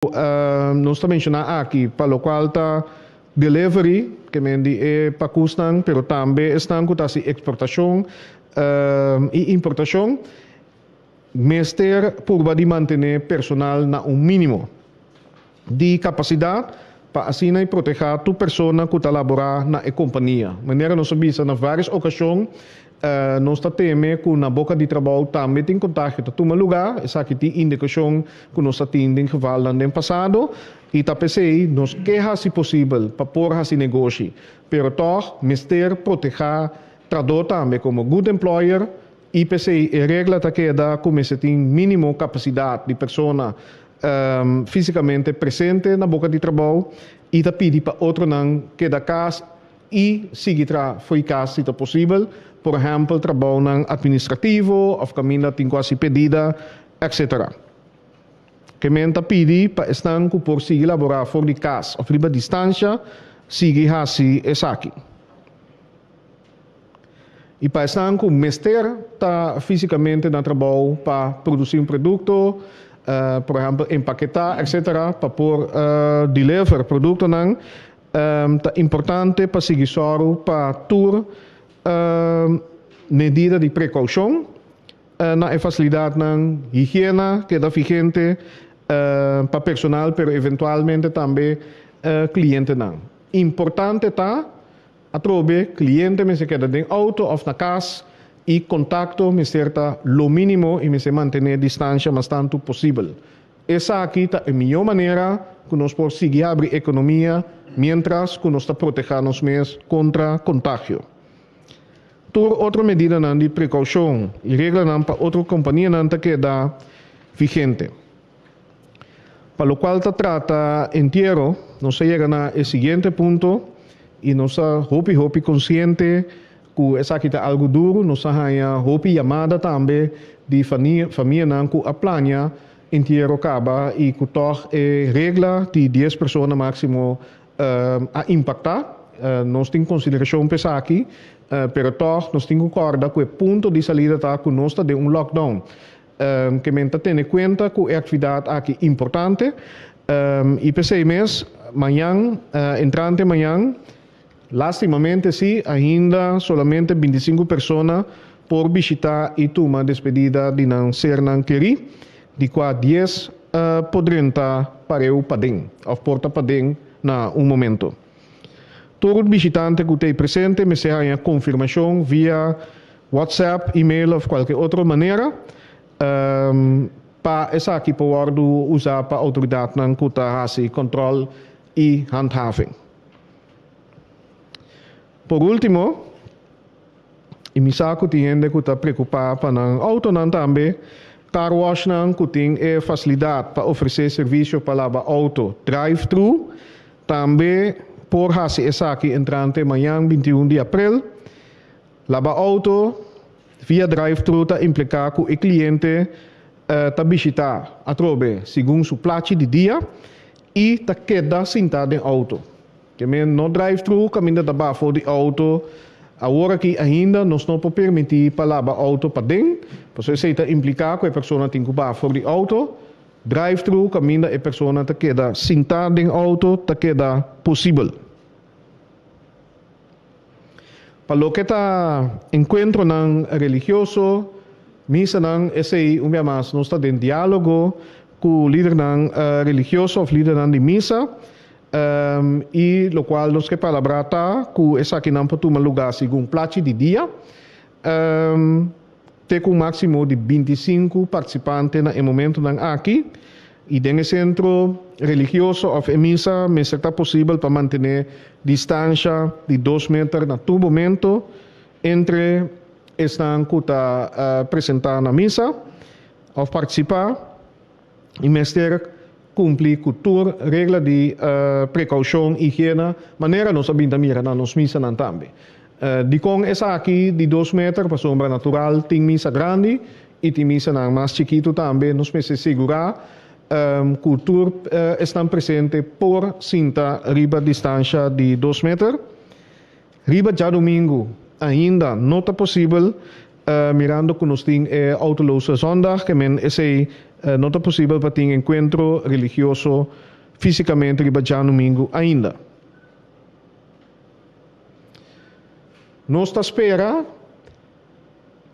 Nos ta menshoná aki pa lokual ta delivery, ke men di e pakusnan, pero tambe esnan ku ta hasi eksportashon i importashon, mester purba di mantené personal na un mínimo di kapasidat pa asina e protehá tur persona ku ta laborá na e kompania. Manera nos a bisa na vários okashon, Nos ta teme ku na boka di trabou tambe tin kontagio ta tuma lugá, esaki tin indikashon ku nos a tin den gevalnan den pasado i ta p'esei nos ke hasi posibel pa por hasi negoshi, pero tòg mester protehá trahadó tambe komo good employer i p'esei e regla ta keda ku mester tin mínimo kapasidat di persona físikamente presente na boka di trabou i ta pidi pa otronan keda kas i sigui traha fo'i kas si ta posibel, por ehèmpel trabounan atministrativo òf kaminda tin ku hasi pedida, etc. Kemen ta pidi pa esnan ku por sigui laborá for di kas òf riba distansha sigui hasi esaki. I pa esnan ku mester ta físikamente na trabou pa produsí un produkto, por ehèmpel empaketá, etc. Pa por deliver produktonan, Ta importante pa sigui sòru pa tur medida di prekoushon na e fasilidatnan, higiena keda vigente pa personal pero eventualmente tambe klientenan. Importante ta atrobe kliente mester keda den outo òf na kas i kontakto mester ta lo mínimo i mester mantené distansha mas tantu posibel. Esaki ta e mihó manera ku nos por sigui habri ekonomia miéntras ku nos ta protehá nos mes kontra kontagio. Tur otro medidanan di prekoushon i reglanan pa otro kompanianan ta keda vigente. Pa lokual ta trata entiero, nos a yega na e siguiente punto i nos ta hopi hopi konsiente ku esaki ta algu duru. Nos a haña hopi yamada tambe di famianan ku a plania Entiero kaba i ku tòg e regla di dies persona máksimo a impaktá. Nos tin konsiderashon pa esaki, pero tòg nos tin ku kòrda ku e punto di salida ta ku nos ta den un lockdown. Ke men ta tene kuenta ku e aktividat aki importante i p'esei mes mañan, entrante mañan, Lastimamente sí, ainda solamente 25 persona por bishitá i tuma despedida di nan sernan kerí, di kua 10 por drenta pareu paden òf porta paden na un momento. Tur bishitante ku t'ei presente mester haña konfirmashon via WhatsApp, email òf kualke otro manera pa esaki por wòrdu usá pa outoridatnan ku ta hasi kòntròl i handhaving. Por último, i mi sa ku tin hende ku ta preokupá pa nan outonan tambe, car washnan ku tin e fasilidat pa ofresé servisio pa laba outo drive-thru tambe por hasi esaki entrante mañan 21 di aprel. Laba outo via drive-thru ta impliká ku e kliente ta bishitá atrobe segun su plachi di dia i ta keda sintá den outo. Ke men no drive thru kaminda ta baha for di outo. Awor aki ainda nos no por permití pa laba outo paden, pasobra esei ta impliká ku e persona tin ku baha for di outo. Drive thru kaminda e persona ta keda sintá den outo ta keda posibel. Pa loke ta enkuentronan religioso, misanan, esei un bia mas nos ta den diálogo ku lidernan religioso òf lidernan di misa i lokual nos ke palabrá ta ku esakinan por tuma lugá segun plachi di dia te ku un máksimo di 25 partisipante na e momentunan aki i den e sentro religioso òf e misa mester ta posibel pa mantené distansha di 2 meter na tur momento entre esnan ku ta presentá na misa òf partisipá i mester kumpli ku tur regla di prekoushon, higiena, manera nos a bin ta mira na nos misanan tambe. Dikon esaki di 2 meter? Pasobra natural tin misa grandi i tin misanan mas chikitu tambe. Nos mester sigurá ku tur esnan presente por sinta riba distansha di 2 meter. Riba djadumingu ainda no ta posibel. Mirando ku nos tin e Autoloze Zondag, ke men esei no ta posibel pa tin enkuentro religioso físikamente riba djanumingu ainda. Nos ta spera,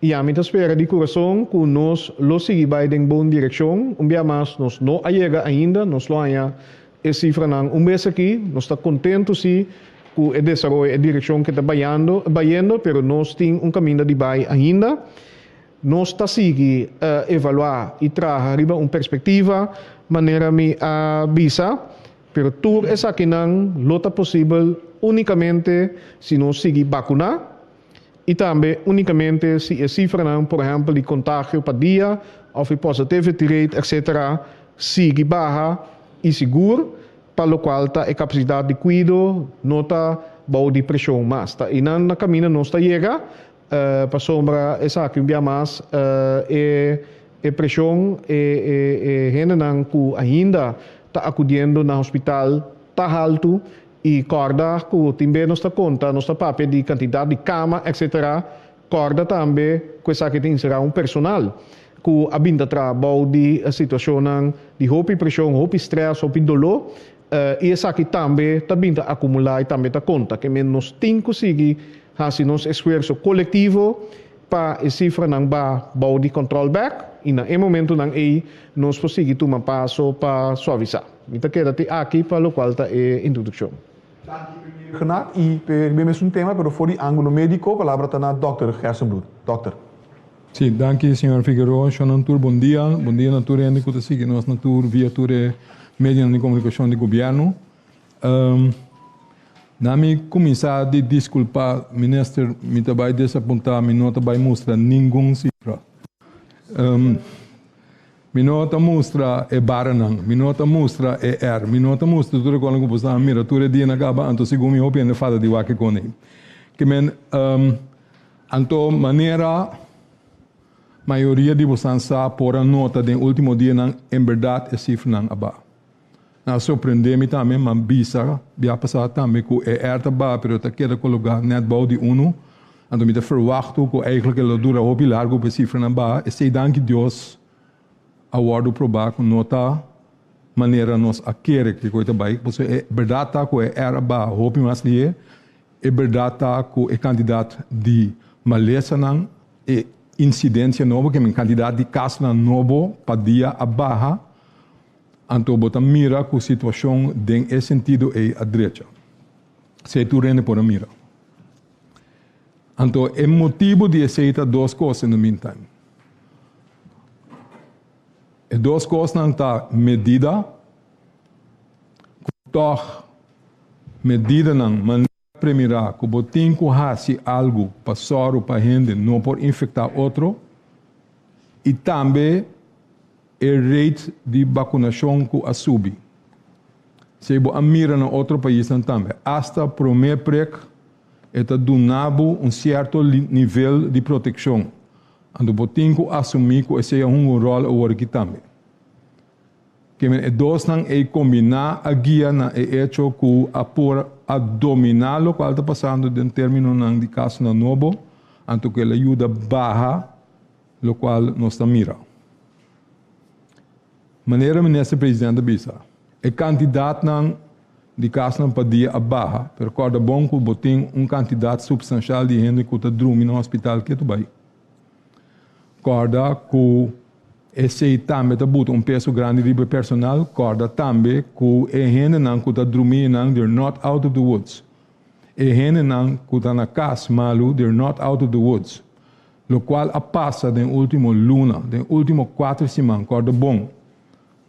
i ami ta spera di kurason, ku nos lo sigui bai den bon direkshon. Un bia mas nos no a yega ainda, nos lo haña e sifranan un bes aki. Nos ta kontentu si ku e desaroyo, e direkshon ke ta bayando, bayendo, pero nos tin un kaminda di bai ainda. Nos ta sigui evaluá i traha riba un perspektiva, manera mi a bisa. Pero tur esakinan lo ta posibel únikamente si nos sigui bakuná i tambe únikamente si e sifranan, por ehèmpel di kontagio pa dia òf e positivity rate etcetera, sigui baha i sigur pa lokual ta e kapasidat di kuido no ta bou di preshon mas. Ta einan na kaminda nos ta yega pasobra esaki un bia mas e E preshon e e hendenan ku ainda ta akudiendo na hospital ta haltu i kòrda ku tin be nos ta konta, nos ta papia di kantidat di kama etsetera, kòrda tambe ku esaki ta inserá un personal ku a bin ta traha bou di situashonnan di hopi preshon, hopi strès, hopi doló i esaki tambe ta bin ta akumulá i tambe ta konta. Ke men nos tin ku sigui hasi nos esfuerso kolektivo pa e sifranan ba bou di kòntròl bèk i na e momentunan ei nos por sigui tuma paso pa suavisá. Mi ta keda te aki pa lokual ta e introdukshon. Danki Premier Genat i pe riba e mesun tema pero for di ángulo médiko palabra ta na Dòkter Gerstenbluth. Dòkter. Sí, danki señor Figueroa. Shonnan tur bon dia. Bon dia na tur hende ku ta sigui nos na tur via tur e medionan di komunikashon di gobièrnu. Na mi kuminsá di diskulpá minister, mi ta bai desapuntá, mi no ta bai mustra ningun sifra. Mi no ta mustra e baranan, mi no ta mustra e R, mi no ta mustra tur e kosnan ku bo sa mira tur e dia na kaba, anto segun mi hopi hende fada di wak e kos ei. Ke men, anto manera mayoria di bosan sa por a nota den último dianan, en bèrdat e sifranan a baha. Nan a sorprendé mi tambe, m'a bisa bia pasá tambe ku e R ta baha pero ta keda kologá nèt bou di unu. Anto mi ta ferwachtu ku eigentlik e lo dura hopi largu pa e sifranan baha. Esei danki Dios a wòrdu probá ku no ta manera nos a kere ku e kos ta bai. Pasobra e bèrdat ta ku e R a baha hopi mas lihé. E bèrdat ta ku e kantidat di malesanan, e insidensia nobo, ke men kantidat di kasonan nobo pa dia a baha. Anto bo ta mira ku situashon den e sentido ei a drecha. Esei tur hende por a mira. Anto e motibu di esei ta dos kos in the meantime. E dos kosnan ta medida ku tòg medidanan manera premirá ku bo tin ku hasi algu pa sòru pa hende no por infektá otro i tambe E rate di bakunashon ku a subi. Esei bo a mira na otro paisnan tambe. Asta promé prek e ta duna bo un sierto nivel di protekshon. Anto bo tin ku asumí ku esei a hunga un ròl awor aki tambe. Kimen e dosnan ei kombiná a guia na e echo ku a por a dominá lokual ta pasando den términonan di kasonan nobo, anto ku el a yuda baha lokual nos ta mira. Manera Minister President a bisa, e kantidatnan di kasnan pa dia a baha, pero kòrda bon ku bo tin un kantidat supstanshal di hende ku ta drumi na hospital ketu bai. Kòrda ku esei tambe ta buta un peso grandi riba e personal, kòrda tambe ku e hendenan ku ta drumi einan, they're not out of the woods. E hendenan ku ta na kas malu, they're not out of the woods. Lokual a pasa den ultimo luna, den ultimo kuater siman, kòrda bon,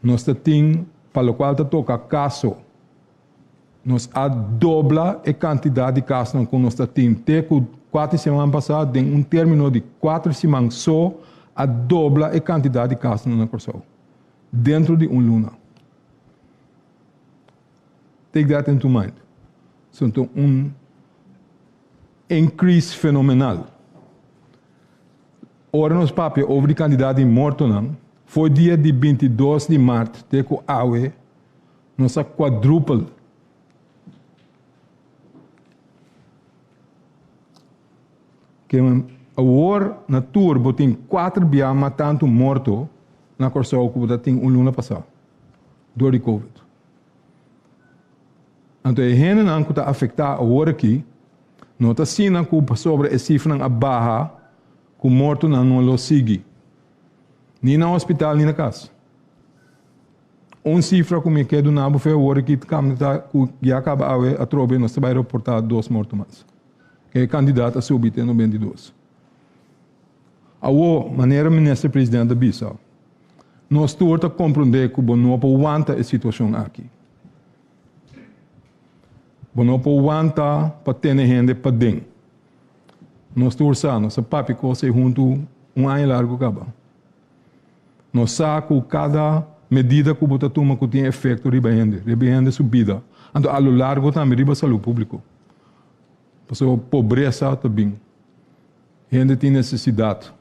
nos ta tin pa lokual ta toka kaso, nos a dobla e kantidat di kasonan ku nos ta tin te ku kuater siman pasá, den un término di kuater siman so a dobla e kantidat di kasonan na Kòrsou, dentro di un luna. Take that into mind. So, enton un. Increase fenomenal. Ora nos papia over di kantidat di mortonan, for dia di 22 di mart te ku awe, nos a quadruple. Awor na tur bo tin kuater bia mas tantu morto na Kòrsou ku bo ta tin un luna pasá dor di Covid. Anto e hendenan ku ta afektá awor aki no ta asina ku pasobra e sifranan a baha ku mortonan no lo sigui, ni na hospital ni na kas. Un sifra ku mi ke duna bo fe awor aki ta ku ya kaba awe atrobe nos ta bai raportá dos morto mas. E kandidat a subi te 92. Awor, manera Minister President a bisa, nos tur ta komprondé ku bo no por wanta e situashon aki. Bo no por wanta pa tene hende paden. Nos tur sa, nos a papia kos ei huntu un aña largu kaba. Nos sa ku kada medida ku bo ta tuma ku tin efekto riba hende, riba e hende su bida, anto a lo largo tambe riba salú públiko. Pasobra pobresa ta bin. Hende tin nesesidat.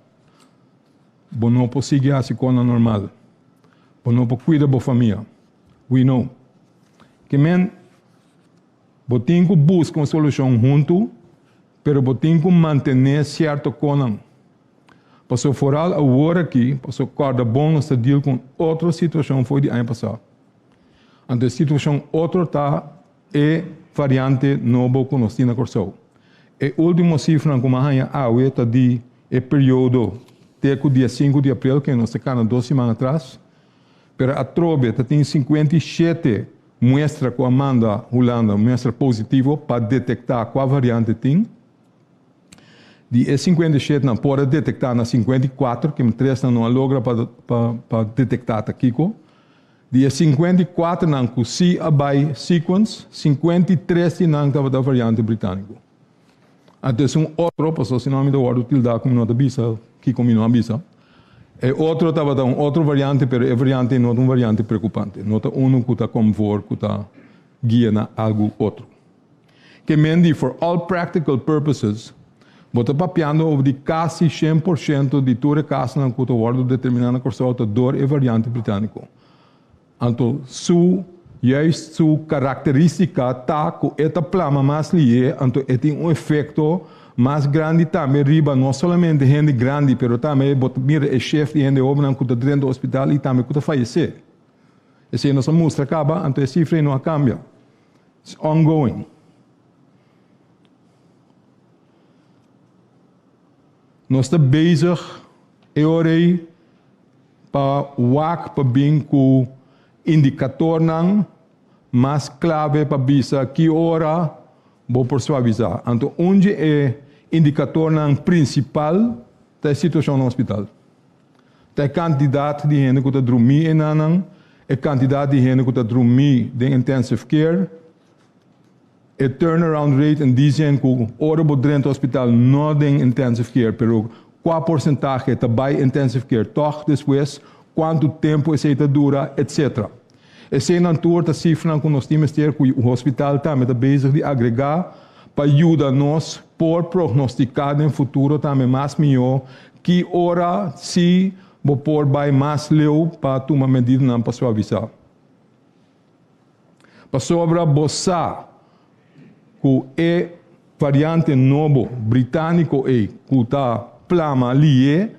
Bo no por sigui hasi kosnan normal. Bo no por kuida bo famia. We know. Ke men, bo tin ku buska un solushon huntu, pero bo tin ku mantené sierto kosnan. Pasobra foral awor aki, pasobra kòrda bon nos ta deal ku un otro situashon for di aña pasá. Anto e situashon otro ta e variante nobo ku nos tin na Kòrsou. E último sifranan ku mi a haña awe ta di e periodo te ku dia sinku di aprel, ke nos ta kana dos siman atras, pero atrobe ta tin 57 muestra ku a manda Hulanda, muestra positivo, pa detektá kua variante tin. Di e 57 nan por a detektá na 54, ke tres nan no a logra pa detektá ta kiko. Di e 54 nan ku sí a bai sequence, 53 di nan tabata variante britániko. Anto esun otro, pasobra si no mi ta wòrdu tildá ku mi no ta bisa kiko mi no a bisa. E otro tabata un otro variante, pero e variante ei no ta un variante preokupante, no ta unu ku ta komfor ku ta guia na algu otro. Ke men di for all practical purposes, bo ta papiando over di kasi 100% di tur e kasonan ku ta wòrdu determiná na Kòrsou ta dor e variante britániko. Anto su, juist su karakterístika ta ku e ta plama mas lihé, anto e tin un efekto mas grandi tambe riba no solamente hende grandi, pero tambe bo ta mira e shef di hende hóbennan ku ta drenta hospital i tambe ku ta fayesé. Esei nos a mustra kaba, anto e sifra ei no a kambia. It's ongoing. Nos ta bezig e ora ei pa wak pa bin ku indikatornan mas klave pa bisa ki ora bo por suavisá. Anto un di e indikatornan prinsipal ta e situashon na hospital. Ta e kantidat di hende ku ta drumí enanan, e kantidat di hende ku ta drumí den intensive care, e turnaround rate en die zin ku ora bo drenta hospital no den intensive care pero kua porsentahe ta bai intensive care tòg despues, kuantu tempu esei ta dura, etc. Eseinan tur ta sifranan ku nos tin mester ku hospital tambe ta bezig di agregá pa yuda nos por prognostiká den futuro tambe mas mihó ki ora si bo por bai mas leu pa tuma medidanan pa suavisá. Pasobra bo sa ku e variante nobo britániko ei ku ta plama lié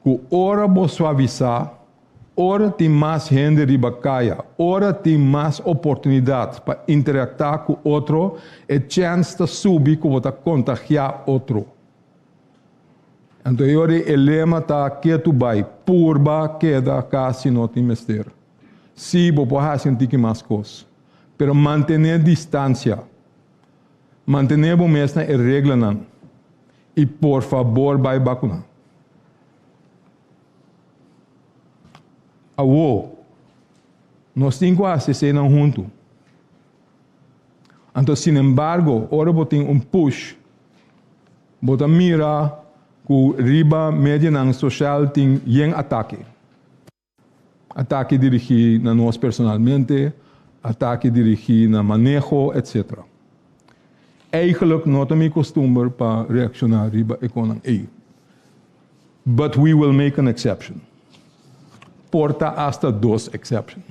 ku ora bo suavisá, ora tin mas hende riba kaya, ora tin mas oportunidat pa interaktá ku otro, e chèns ta subi ku bo ta kontagiá otro. Anto e ora e lema ta ketu bai, purba keda kas si no tin mester. Sí, bo por hasi un tiki mas kos, pero mantené distansia. Mantené bo mes na e reglanan i por fabor bai bakuná. Awor, nos tin ku hasi eseinan huntu. Anto sinembargo, ora bo tin un push, bo ta mira ku riba medianan sosial tin yen atake. Atake dirigí na nos personalmente, atake dirigí na maneho, etc. Eigenlijk no ta mi kostumber pa reakshoná riba e konan ei. But we will make an exception. Por ta asta dos exception.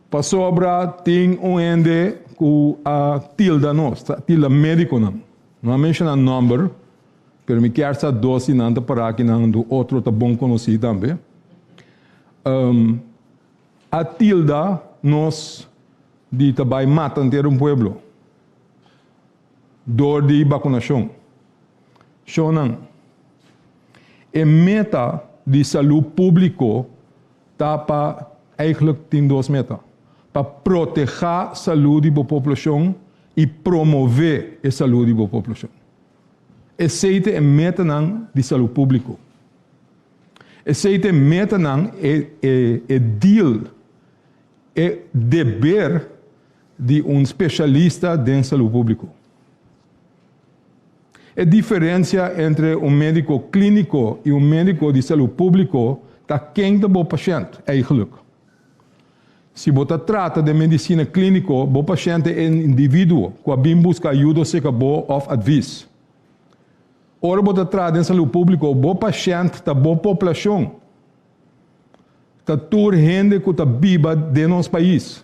Pasobra tin un hende ku a tilda nos, a tilda médikonan. No a menshoná nòmber, pero mi kier sa dos di nan ta pará akinan, anto otro ta bon konosí tambe. A tilda nos di ta bai mata henter un pueblo dor di bakunashon. Shonnan, e meta di salú públiko ta pa, eigenlijk tin dos meta, pa protehá salú di bo poblashon i promové e salú di bo poblashon. Esei ta e metanan di salú públiko. Esei ta e metanan, e e e deal, e deber di un spesialista den salú públiko. E diferensia entre un médiko klíniko i un médiko di salú públiko ta ken ta bo pashènt, eigenlijk. Si bo ta trata den medisina klíniko, bo pashènt ta e individuo ku a bin buska ayudo serka bo òf advis. Ora bo ta traha den salú públiko, bo pashènt ta bo poblashon. Ta tur hende ku ta biba den nos pais.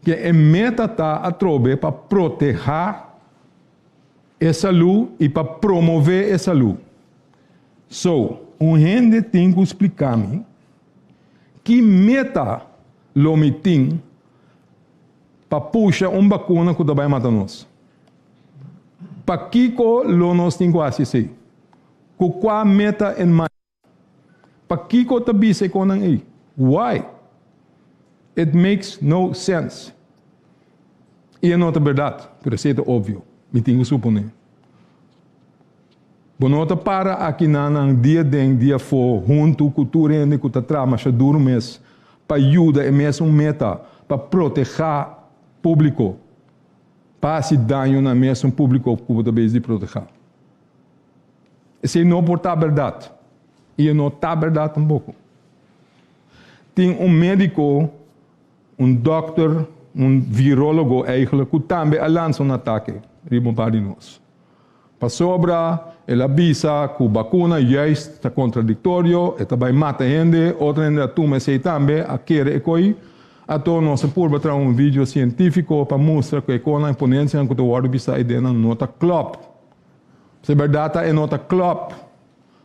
Ke e meta ta atrobe pa protehá e salú i pa promové e salú. So, un hende tin ku splika mi ki meta lo mi tin pa pusha un bakuna ku ta bai mata nos. Pakiko lo nos tin ku hasi esei? Ku kua meta en mind? Pakiko ta bisa e konan ei? Why? It makes no sense. I e no ta berdad, pero esei ta obvio. Mi tin ku suponé. Bo no ta para aki nanan dia den dia afó huntu ku tur hende ku ta traha masha duru mes pa yuda e mesun meta, pa protehá públiko, pa hasi daño na mesun públiko ku bo ta bezig di protehá. Esei no por ta bèrdat, i e no ta bèrdat tampoko. Tin un médiko, un dòkter, un virólogo eigentlik, ku tambe a lansa un atake riba un par di nos. Pasobra el a bisa ku bakuna juist ta kontradiktorio, e ta bai mata hende, otro hende a tuma esei tambe, a kere e koi. Ato nos a purba traha un video sientífiko pa mustra ku e konan, e ponensianan ku ta wòrdu bisa eidenan no ta klòp. Si berdad ta e no ta klop,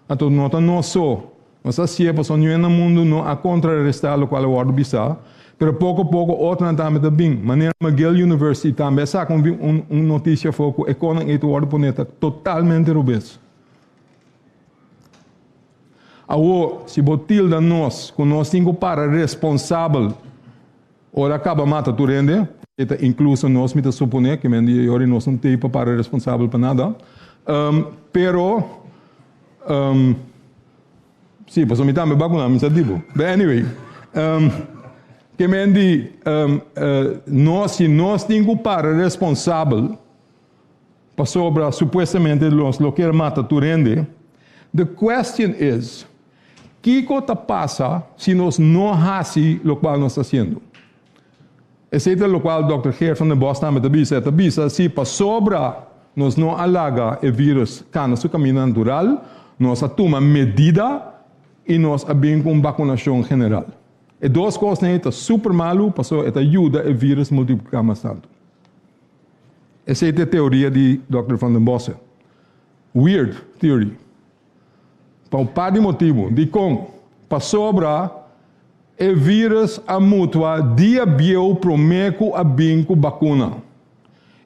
anto no ta nos so. Nos a si'e pasobra niun na mundu no a kontrarestá lokual a wòrdu bisá, pero poko poko otronan tambe ta bin. Manera McGill University tambe a saka un un notisia afó ku e konan ei ta wòrdu poné ta totalmente robes. Awor, si bo tilda nos ku nos tin ku para responsabel Ora kaba mata tur hende, e ta inkluso nos, mi ta suponé, ke men di e ora nos no tei pa para responsabel pa nada. Pero, si, pasobra mi tambe bakuná, mi sa di bo. But anyway, ke men di, nos, si nos tin ku para responsabel, pasobra supuestamente nos lo kier mata tur hende, the question is, Kiko ta pasa si nos no hasi lokual nos ta hasiendo? Esei ta lokual Dòkter Geert van den Bos tambe ta bisa. E ta bisa si pasobra nos no a laga e vírus kana su kaminda natural, nos a tuma medida i nos a bin ku un bakunashon general. E dos kosnan ei ta super malu pasobra e ta yuda e vírus multipliká mas tantu. Esei ta e teoria di Dòkter van den Bosse. Weird theory. Pa un par di motibu. Dikon? Pasobra e vírus a mutua dia bieu promé ku a bin ku bakuna.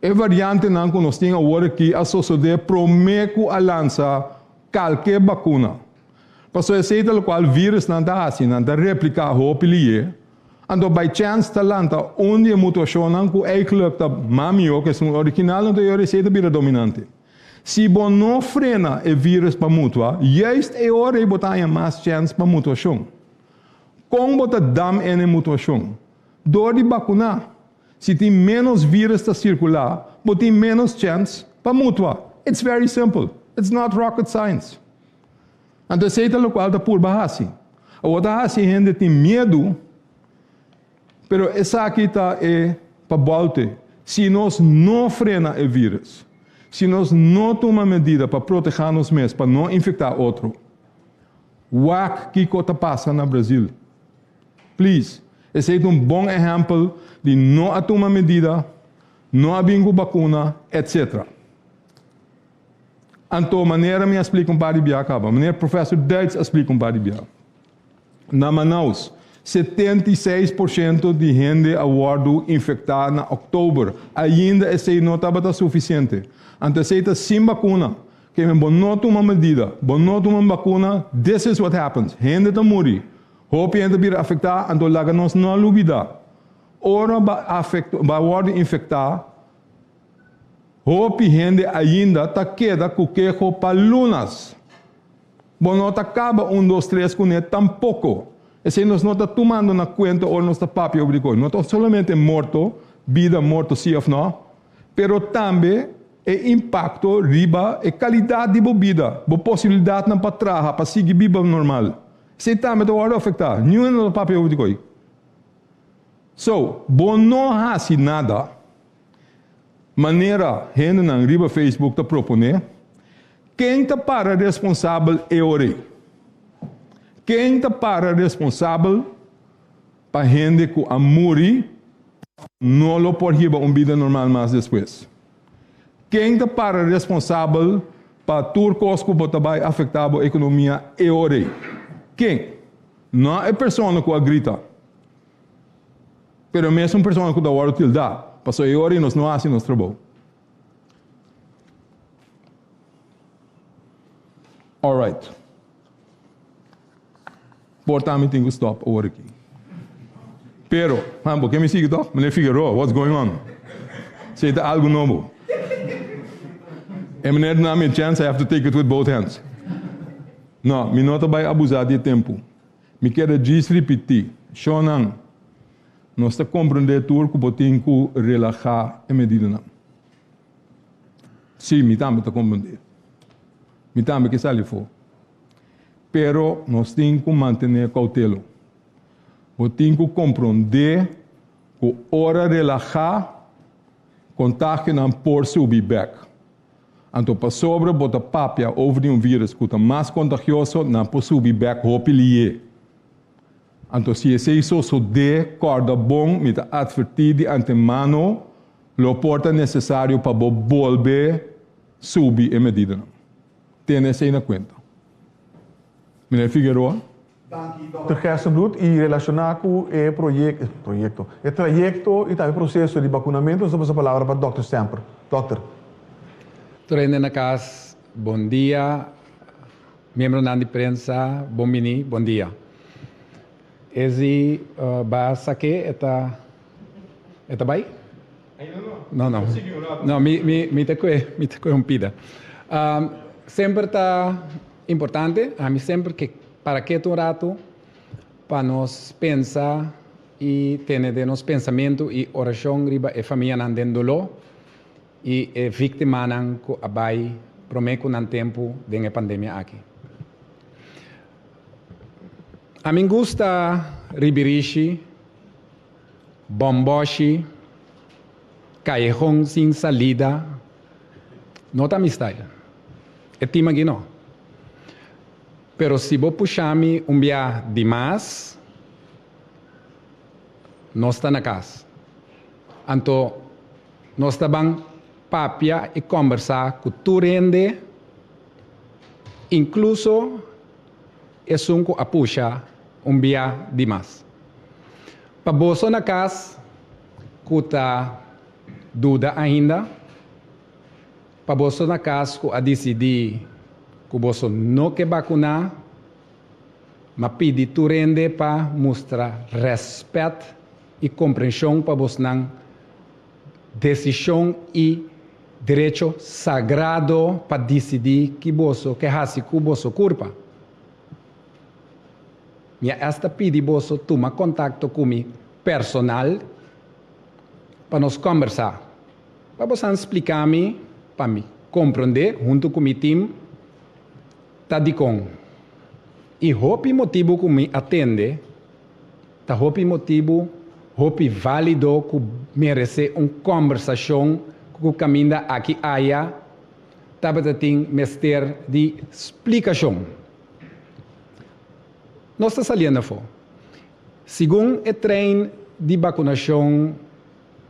E variantenan ku nos tin awor aki a sosodé promé ku a lansa kalke bakuna. Pasobra esei ta lokual vírusnan ta hasi, nan ta repliká hopi lié. Anto by chance ta lanta un di e mutuashonnan ku eigentlik ta mas mihó ku esun original, anto e ora esei ta bira dominante. Si bo no frena e virus pa mutua, juist e ora ei bo ta haña mas chèns pa mutuashon. Kon bo ta dam en e mutuashon? Dor di bakuná. Si tin ménos virus ta sirkulá, bo tin ménos chèns pa mutua. It's very simple. It's not rocket science. Anto esei ta lokual ta purba hasi. Awor ta hasi hende tin miedu. Pero esaki ta e pa bolte. Si nos no frena e virus, si nos no tuma medida pa protehá nos mes pa no infektá otro, wak kiko ta pasa na Brazil. Please, esei ta un bon ehèmpel di no a tuma medida. No a bin ku bakuna, etc. Anto manera mi a splika un par di bia kaba, manera Professor Duits a splika un par di bia, na Manaus 76% di hende a wòrdu infektá na òktober, ainda esei no tabata sufisiente. Anto esei ta sin bakuna. Ke men bo no tuma medida, bo no tuma bakuna, this is what happens, hende ta muri, hopi hende ta bira afektá, anto laga nos no lubidá, ora bo a wòrdu infektá, Hopi hende ainda ta keda ku keho pa lunas. Bo no ta kaba un dos tres kuné tampoko. Esei nos no ta tumando na kuenta ora nos ta papia over di kos. No ta solamente morto, bida, morto si òf no, pero tambe e impakto riba e kalidat di bo bida, bo posibilidatnan pa traha, pa sigui biba normal. Esei tambe ta wòrdu afektá. Niun hende no ta papia over di kos. So, bo no hasi nada. Manera hendenan riba Facebook ta proponé, ken ta para responsabel e ora ei? Ken ta para responsabel pa hende ku a muri no lo por hiba un bida normal mas despues? Ken ta para responsabel pa tur kos ku bo ta bai afektá bo ekonomia e ora ei? Ken? No e persona ku a grita. Pero mesun persona ku ta wòrdu tildá, pasobra e ora ei nos no hasi nos trabou. Alright. Por ta mi tin ku stòp awor aki. Pero, han, bo ke mi sigui tòg? Meneer Figueroa, what's going on? Esei ta algu nobo. E meneer duna mi e chance, I have to take it with both hands. No, mi no ta bai abusá di e tempu. Mi keda djis ripití, Shonnan, nos ta komprendé tur ku bo tin ku relahá e medidanan. Sí, mi tambe ta komprendé. Mi tambe ke sali afó. Pero nos tin ku mantené koutelo. Bo tin ku komprondé ku ora relahá, kontagionan por subi bèk. Anto pasobra bo ta papia over di un virus ku ta mas kontagioso, nan por subi bèk hopi lié. Anto si esei sosodé, kòrda bon, mi ta atvertí di antemano, lo por ta nesesario pa bo bolbe subi e medidanan. Tene esei na kuenta. Meneer Figueroa. Danki Dòkter Gerstenbluth i relashoná ku e proyekto, e trayekto i tambe proseso di bakunamentu nos ta pasa palabra pa Dòkter Semper. Dòkter. Tur hende na kas, bon dia. Miembronan di prensa, bon bini, bon dia. Ezi ba sak'é e ta e ta bai? No, no. No, mi mi mi ta kue mi ta kue un pida. Semper ta Importante, ami semper ke para ketu un ratu pa nos pensa i tene den nos pensamentu i orashon riba e famianan den doló i e víktimanan ku a bai promé ku nan tempu den e pandemia aki. Ami gusta ribirishi, bòmbòshi, kayehon sin salida, no ta mi style. E team aki no. Pero si bo pusha mi un bia di mas, nos ta na cas. Anto nos ta ban papia y combersa cu tur hende, incluso esun cu a pusha un bia di mas. Pa boso na cas cu ta duda ainda, Pa boso na kas ku a disidí ku boso no ke bakuná, m'a pidi tur hende pa mustra rèspèt i komprenshon pa bosnan desishon i derecho sagrado pa disidí ki boso ke hasi ku boso kurpa. Mi a esta pidi boso tuma kontakto ku mi personal pa nos kòmbersá. Pa bosan spliká mi pa mi komprondé huntu ku mi tim ta dikon. I hopi motibu ku mi a tende ta hopi motibu hopi válido ku meresé un kòmbersashon ku kaminda aki aya tabata tin mester di splikashon. Nos ta saliendo afó. Segun e trein di bakunashon.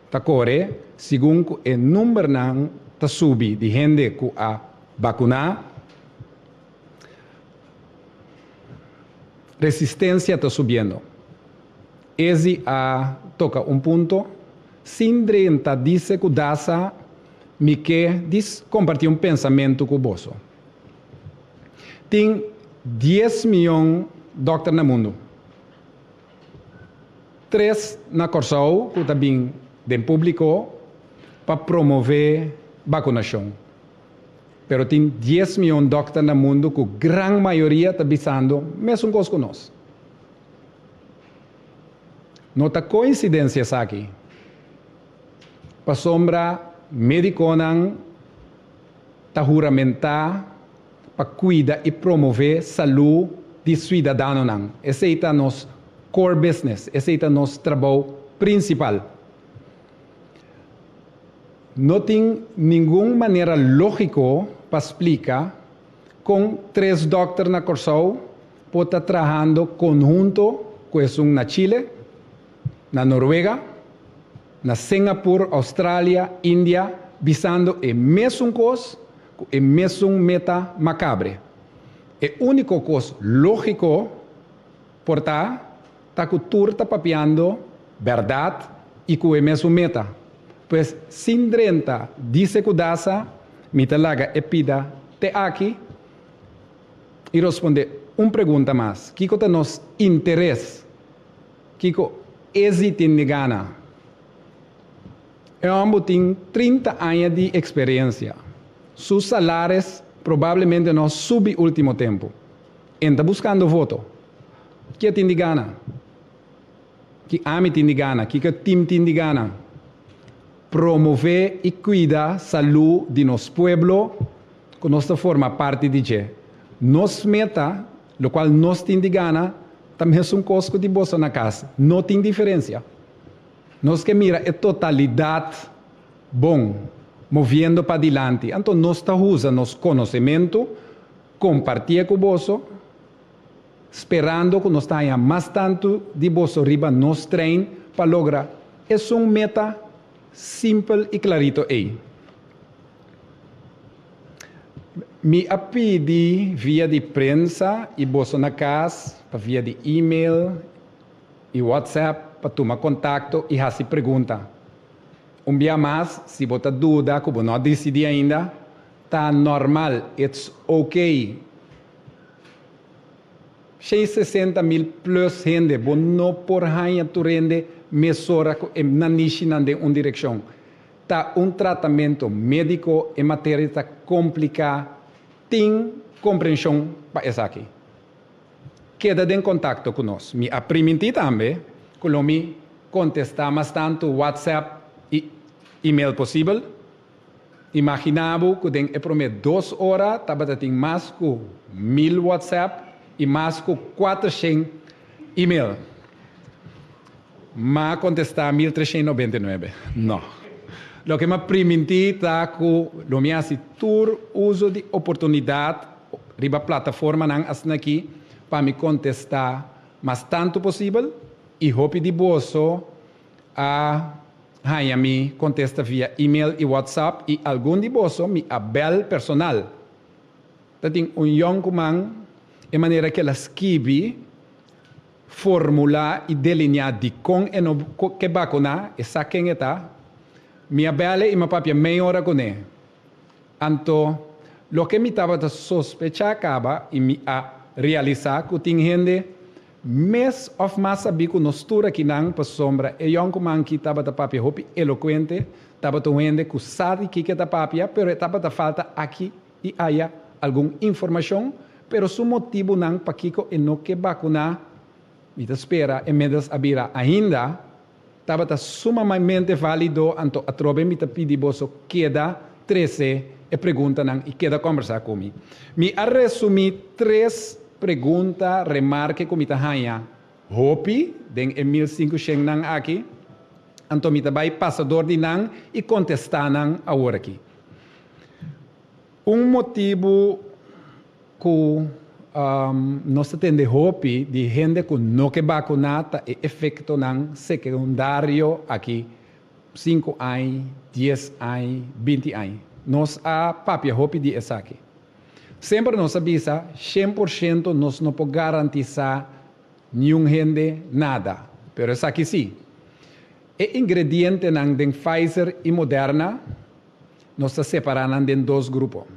ta kore, segun ku e numbernan ta subi di hende ku a bakuná, resistensia ta subiendo. Ezi a toka un punto, sin drenta dise ku dasa mi ke dis kompartí un pensamentu ku boso. Tin dies mion dòkter na mundu. Tres na Kòrsou ku ta bin den públiko pa promové bakunashon. Pero tin dies mion dòkter na mundu ku gran mayoria ta bisando mesun kos ku nos. No ta koinsidensia esaki, pasobra médikonan ta huramentá pa kuida i promové salú di suidadanonan. Esei ta nos core business, esei ta nos trabou prinsipal. No tin ningun manera lógiko pa splika kon tres dòkter na Kòrsou por ta trahando konhunto ku esun na Chile, na Noruega, na Singapur, Australia, India, bisando e mesun kos ku e mesun meta makabre. E úniko kos lógiko por ta, ta ku tur ta papiando bèrdat i ku e mesun meta. Pues sin drenta dise ku dasa, mi ta laga e pida te aki i rospondé un pregunta mas, kiko ta nos interes? Kiko Ezi tin di gana? E hòmber tin 30 aña di eksperensia. Su salares probablemente no a subi último tempu. E ta buskando voto. Ki e tin di gana? Ki ami tin di gana? Kiko e tim tin di gana? Promové i kuida salú di nos pueblo ku nos ta forma parti di dje. Nos meta, lokual nos tin di gana, ta mesun kos ku di boso na kas. No tin diferensia. Nos ke mira e totalidat bon, moviendo padilanti. Anto nos ta usa nos konosementu, kompartié ku boso, sperando ku nos ta haña mas tantu di boso riba nos trein pa logra esun meta simpel i klarito ei. Mi a pidi via di prensa i boso na kas pa via di email i WhatsApp pa tuma kontakto i hasi pregunta. Un bia mas, si bo ta duda ku bo no a disidí ainda, ta normal, it's ok. 160 mil plus hende, bo no por haña tur hende mesora ku e nanishinan den un direkshon. Ta un tratamentu médiko, e materia ta kompliká, tin komprenshon pa esaki. Keda den kontakto ku nos. Mi a primintí tambe ku lo mi kontestá mas tantu WhatsApp i email posibel. Imaginá bo ku den e promé dos ora tabata tin mas ku 1000 WhatsApp i mas ku 400 email. M'a kontestá 1399. No. Loke m'a primintí ta ku lo mi hasi tur uso di oportunidat riba plataformanan asin'akí pa mi kontestá mas tantu posibel i hopi di boso a haña mi kontesta via email i WhatsApp i algun di boso mi a bèl personal. Ta tin un yònkuman e manera ku el a skibi, formulá i delineá dikon e no ke bakuná, e sa ken e ta. Mi a bèl e i mi a papia mei ora kuné. Anto, loke mi tabata sospechá kaba i mi a realisá ku tin hende mes òf mas sabí ku nos tur akinan pasobra e yònkuman ki tabata papia hopi elokuente, tabata un hende ku sa di kiko e ta papia, pero e tabata falta aki i aya algun informashon, pero su motibunan pakiko e no ke bakuná, mi ta spera e middels a bira ainda tabata sumamente válido, anto atrobe mi ta pidi boso keda trese e preguntanan i keda kòmbersá ku mi. Mi a resumí tres pregunta, remarke ku mi ta haña hopi den e 1500 nan aki, anto mi ta bai pasa dor di nan i kontestá nan awor aki. Un motibu ku nos ta tende hopi di hende ku no ke bakuná ta e efektonan sekundario aki. Sinku aña, dies aña, 20 aña. Nos a papia hopi di esaki. Semper nos a bisa, 100% nos no por garantisá niun hende nada. Pero esaki sí. E ingredientenan den Pfizer i Moderna, nos ta separá nan den dos grupo.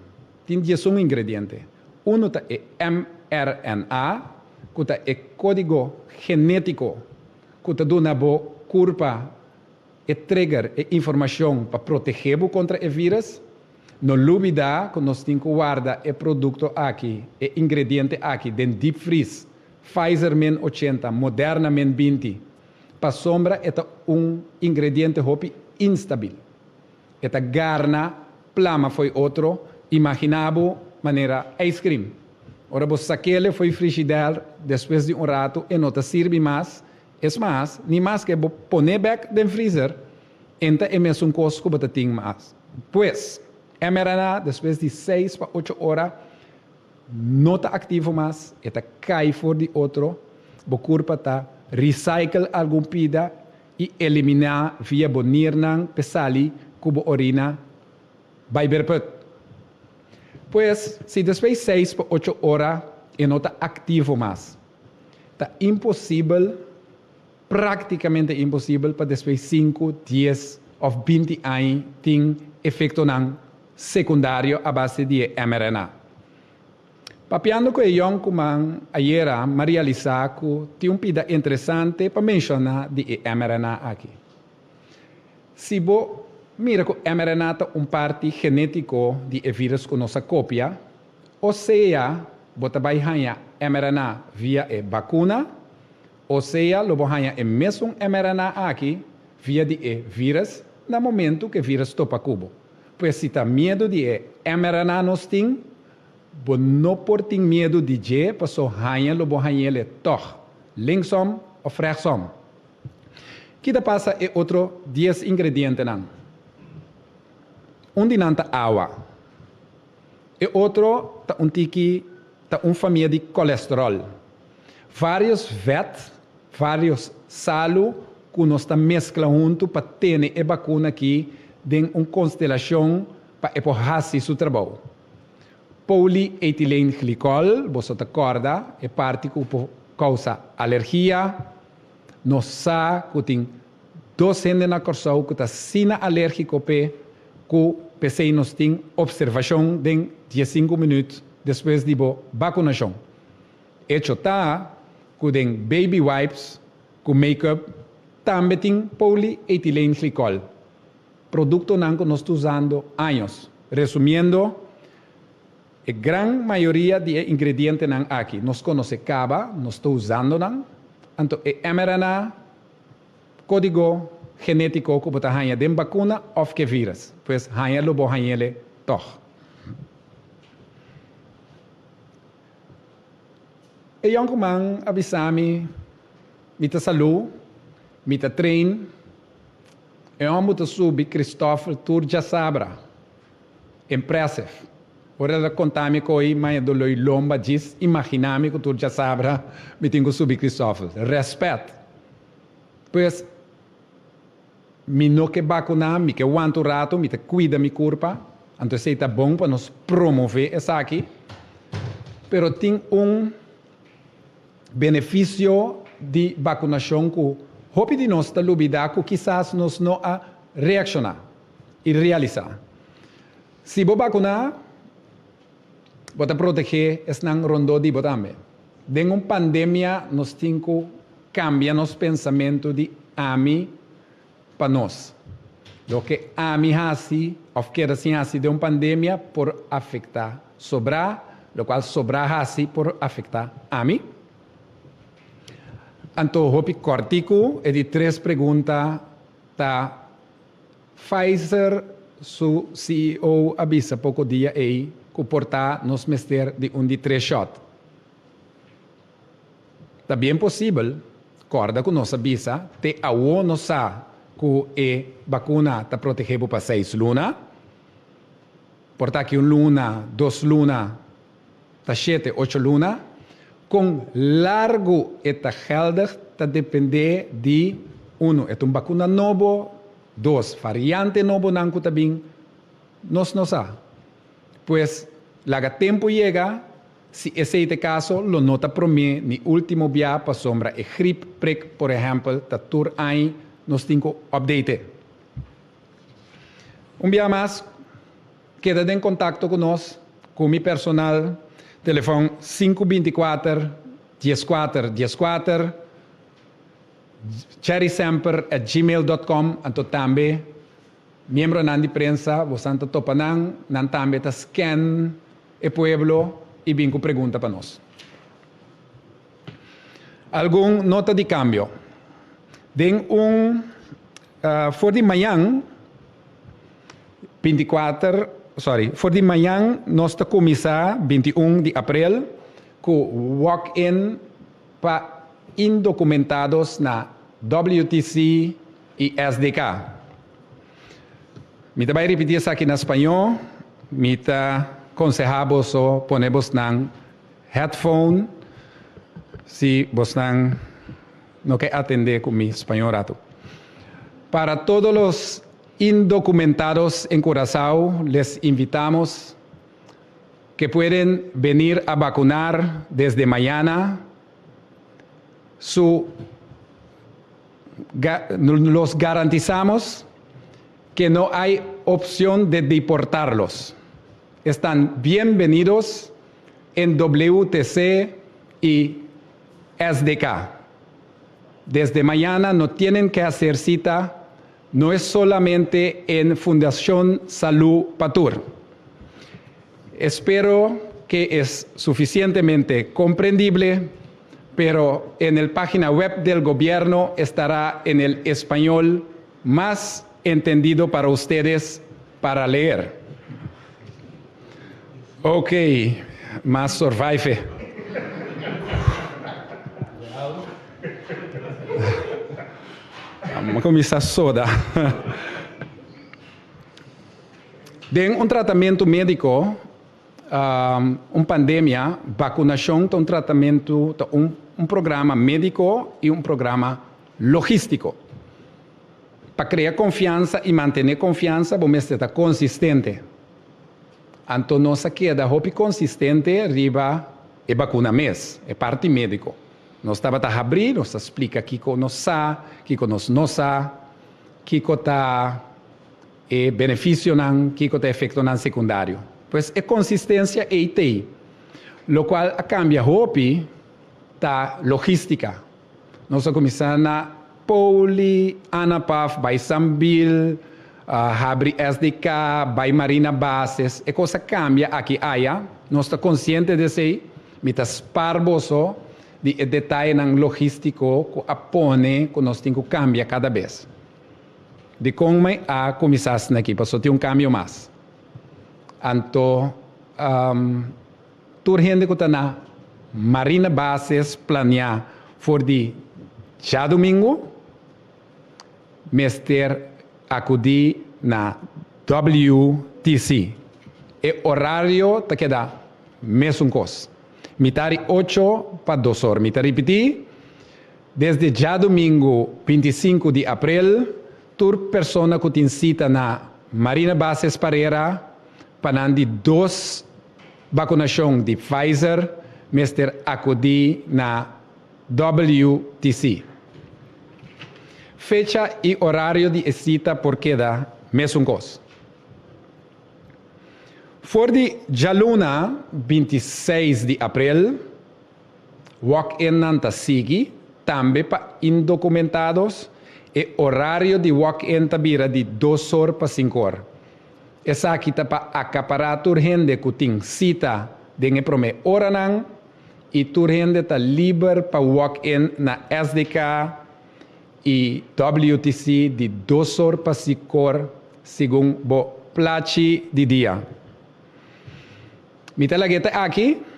Tin 11 ingrediente. Unu ta e mRNA, ku ta e kódigo genétiko ku ta duna bo kurpa e trigger, e informashon pa protegé bo kontra e vírus. No lubidá ku nos tin ku warda e produkto aki, e ingrediente aki den deep freeze, Pfizer min 80, Moderna min 20, pasobra e ta un ingrediente hopi instabil. E ta garna plama fo'i otro, imaginá bo manera ijskrim. Ora bo sak'é fo'i frishider, despues di un ratu e no ta sirbi mas. Es mas, ni maske bo pon'é bèk den freezer, e ta e mesun kos ku bo ta tin mas. Pues, mRNA despues di 6 pa 8 ora no ta aktivo mas, e ta kai for di otro, bo kurpa ta recycle algun pida i eliminá via bo nirnan pa sali ku bo orina bai beerput. Pues, si despues 6 pa 8 ora e no ta aktivo mas, ta imposibel, práktikamente imposibel, pa despues 5, 10 òf 20 aña tin efektonan sekundario a base di mRNA. Papiando ku e yònkuman ayera, m'a realisá ku tin un pida interesante pa menshoná di mRNA aki. Si bo mira ku mRNA ta un parti genétiko di e vírùs ku nos a kopia, o sea, bo ta bai haña mRNA via e vakuna, o sea, lo bo haña e mesun mRNA aki via di e vírùs na momento ku e vírùs topa ku bo. Pues si ta miedu di e mRNA nos tin, bo no por tin miedu di dje, paso haña lo bo hañ'é toch, linksom òf rechtsom. Kiko ta pasa e otro 10 ingredientenan? Un di nan ta awa. E otro ta un tiki, ta un famia di kolesterol. Vários vet, vários salu ku nos ta meskla huntu pa tene e vakuna aki den un konstelashon pa e por hasi su trabou. Polyethyleenglycol, bo ta kòrda, e parti ku kousa alergia. Nos sa ku tin dos hende na Kòrsou ku ta asina alérgiko p'e ku p'esei nos tin opservashon den 15 minüt despues di bo vakunashon. Echo ta ku den baby wipes ku make-up tambe tin polyethyleenglycol. Produktonan ku nos ta usando aña. Resumiendo, e gran mayoria di ingredientenan aki nos konosé kaba, nos ta usando nan. Anto, e mRNA, kódigo genétiko ku bo ta haña den vakuna òf ku vírùs. Pues haña lo bo hañ'é toch. E yònkuman a bisa mi, mi ta salú, mi ta train, e hòmber ta subi Christoffel tur djasabra. Impressive. Ora el a konta mi koi, mi a doló lomba, djis imaginá mi ku tur djasabra, mi tin ku subi Christoffel. Rèspèt. Pues, mi no ke vakuná, mi ke wanta un ratu, mi ta kuida mi kurpa, anto ta bon pa nos promové esaki. Pero tin un benefisio di vakunashon ku hopi di nos ta lubidá ku kisas nos no a reakshoná i realisá. Si bo vakuná, bo ta protegé esnan rondó di bo tambe. Den un pandemia nos tin ku kambia nos pensamentu di ami pa nos. Loke ami hasi, òf keda sin hasi den un pandemia por afektá sobrá, lokual sobrá hasi por afektá ami. Anto hopi kòrtiku, e di tres pregunta ta Pfizer su CEO a bisa poko dia ei ku por ta nos mester di un di tres shot. Ta bien posibel, kòrda ku nos a bisa, te awo nos sa ku e vakuna ta protegé pa 6 luna. Por ta ku 1 luna, 2 luna, ta 7, 8 luna. Kon largu e ta geldig, ta dependé di, uno, e ta un vakuna nobo. Dos, variante nobonan ku ta bin, nos no sa. Pues, laga tempu yega, si esei ta e kaso, lo no ta promé ni último bia pasobra e grip prik, por ehèmpel, ta tur aña nos tin ku update. Un bia mas, keda den kontakto ku nos, ku mi personal, telefòn 524 14 14, cherrysemper at gmail dot com, anto tambe miembronan di prensa, bosan ta topa nan, nan tambe ta scan e pueblo i bin ku pregunta pa nos. Algun nota di kambio. Den un for di mañan 24, sorry, for di mañan nos ta kuminsá 21 di aprel ku walk-in pa indocumentados na WTC i SDK. Mi ta bai ripití esaki na spañó, mi ta konsehá boso pone bosnan headphone si bosnan no ke atendé ku mi spañó ratu. Para todos los indocumentados en Curaçao les invitamos que pueden venir a vacunar desde mañana su los garantizamos que no hay opción de deportarlos. Están bienvenidos en WTC y SDK. Desde mañana no tienen que hacer cita, no es solamente en Fundación Salud Patur. Espero que es suficientemente comprendible, pero en el página web del gobierno estará en el español más entendido para ustedes para leer. Ok, m'a survive. M'a kuminsá soda. Den un tratamentu médiko, un pandemia, bakunashon ta un tratamentu, ta un un programa médiko i un programa logístiko. Pa krea konfiansa i mantené konfiansa bo mester ta konsistente. Anto nos a keda hopi konsistente riba e bakuna mes, e parti médiko. Nos tabata habrí, nos ta splika kiko nos sa, kiko nos no sa, kiko ta e benefisionan, kiko ta efektonan sekundario. Pues e konsistensia ei t'ei. Lokual a kambia hopi ta logístika. Nos a kuminsá na Poli, Anapaf, bai Sambil, habri SDK, bai Marina Bases. E kos a kambia aki aya. Nos ta konsiente di esei. Mi ta spar boso di e detayenan logístiko ku a pone ku nos tin ku kambia kada bes. Dikon mi a kuminsá asina aki? Pasobra tin un kambio mas. Anto tur hende ku ta na Marina Bases planiá for di djadumingu mester akudí na WTC. E orario ta keda mesun kos, mitar di ocho pa dos or. Mi ta ripití, Desde djadumingu 25 di aprel, tur persona ku tin sita na Marina Bases Parera pa nan di dos bakunashon di Pfizer mester akudí na WTC. Fecha i orario di e sita por keda mesun kos. For di djaluna 26 di aprel, Walk-innan ta sigui, tambe pa indocumentados. E orario di walk-in ta bira di dos or pa sinku or. Esaki ta pa akapará tur hende ku tin sita den e promé oranan i tur hende ta liber pa walk-in na SDK i WTC di dos or pa sikor segun bo plachi di dia. Mi ta lag'é ta aki.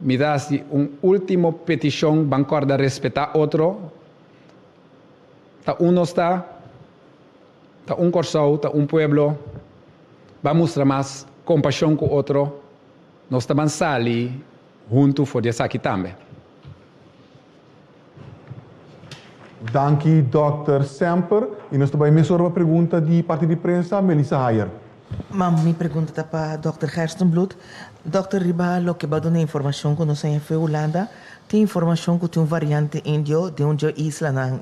Mi ta hasi un último petishon, ban kòrda respetá otro. Ta un nos ta, ta un Kòrsou, ta un pueblo. Ban mustra mas kompashon ku otro. Nos ta ban sali huntu for di esaki tambe. Danki Dòkter Semper y nos ta bay mesora pa pregunta di parti di prensa, Melissa Hayer. Ma mi pregunta ta pa Dòkter Gerstenbluth. Dòkter riba loke bo a duna informashon ku nos a haya for Hulanda, tin informashon ku tin un variante indio den un dje islanan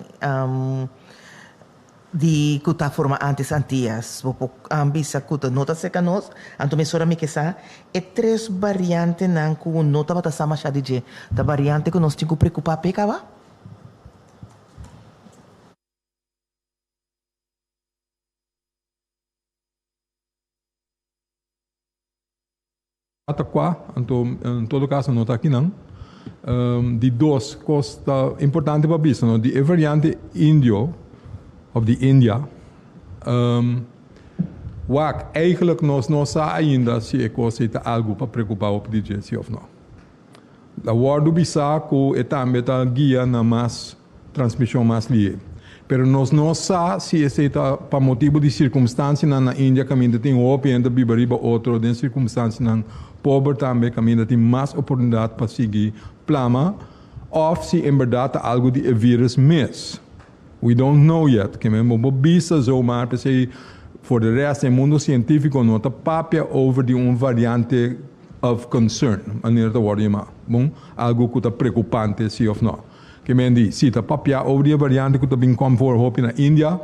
di ku ta forma antes Antillas. Bo por bisa ku ta no ta serka nos? Anto mesora mi ke sa e tres variantenan ku no tabata sa masha di dje, ta variante ku nos tin ku preokupá p'e kaba? Ta kua, anto en todo kaso no ta akinan. Di dos kos ta importante pa bisa no, di e variante indio of di India, wak eigenlijk nos no sa ainda si e kos ei ta algu pa preokupa hopi di dje si of no. Ta wòrdu bisá ku e tambe ta guia na mas transmishon mas lihé. Pero nos no sa si esei ta pa motibu di sirkumstansianan na India kaminda tin hopi hende ta biba riba otro den sirkumstansianan pober tambe kaminda tin mas oportunidat pa sigui plama òf si en bèrdat ta algu di e vírus mes. We don't know yet. Ke men bo por bisa zomaar p'esei for de rest e mundo sientífiko no ta papia over di un variante of concern, manera ta wòrdu yamá. Bon, algu ku ta preokupante si òf nò. Ke men di, si ta papia over di e variante ku ta bin kòm for hopi na India,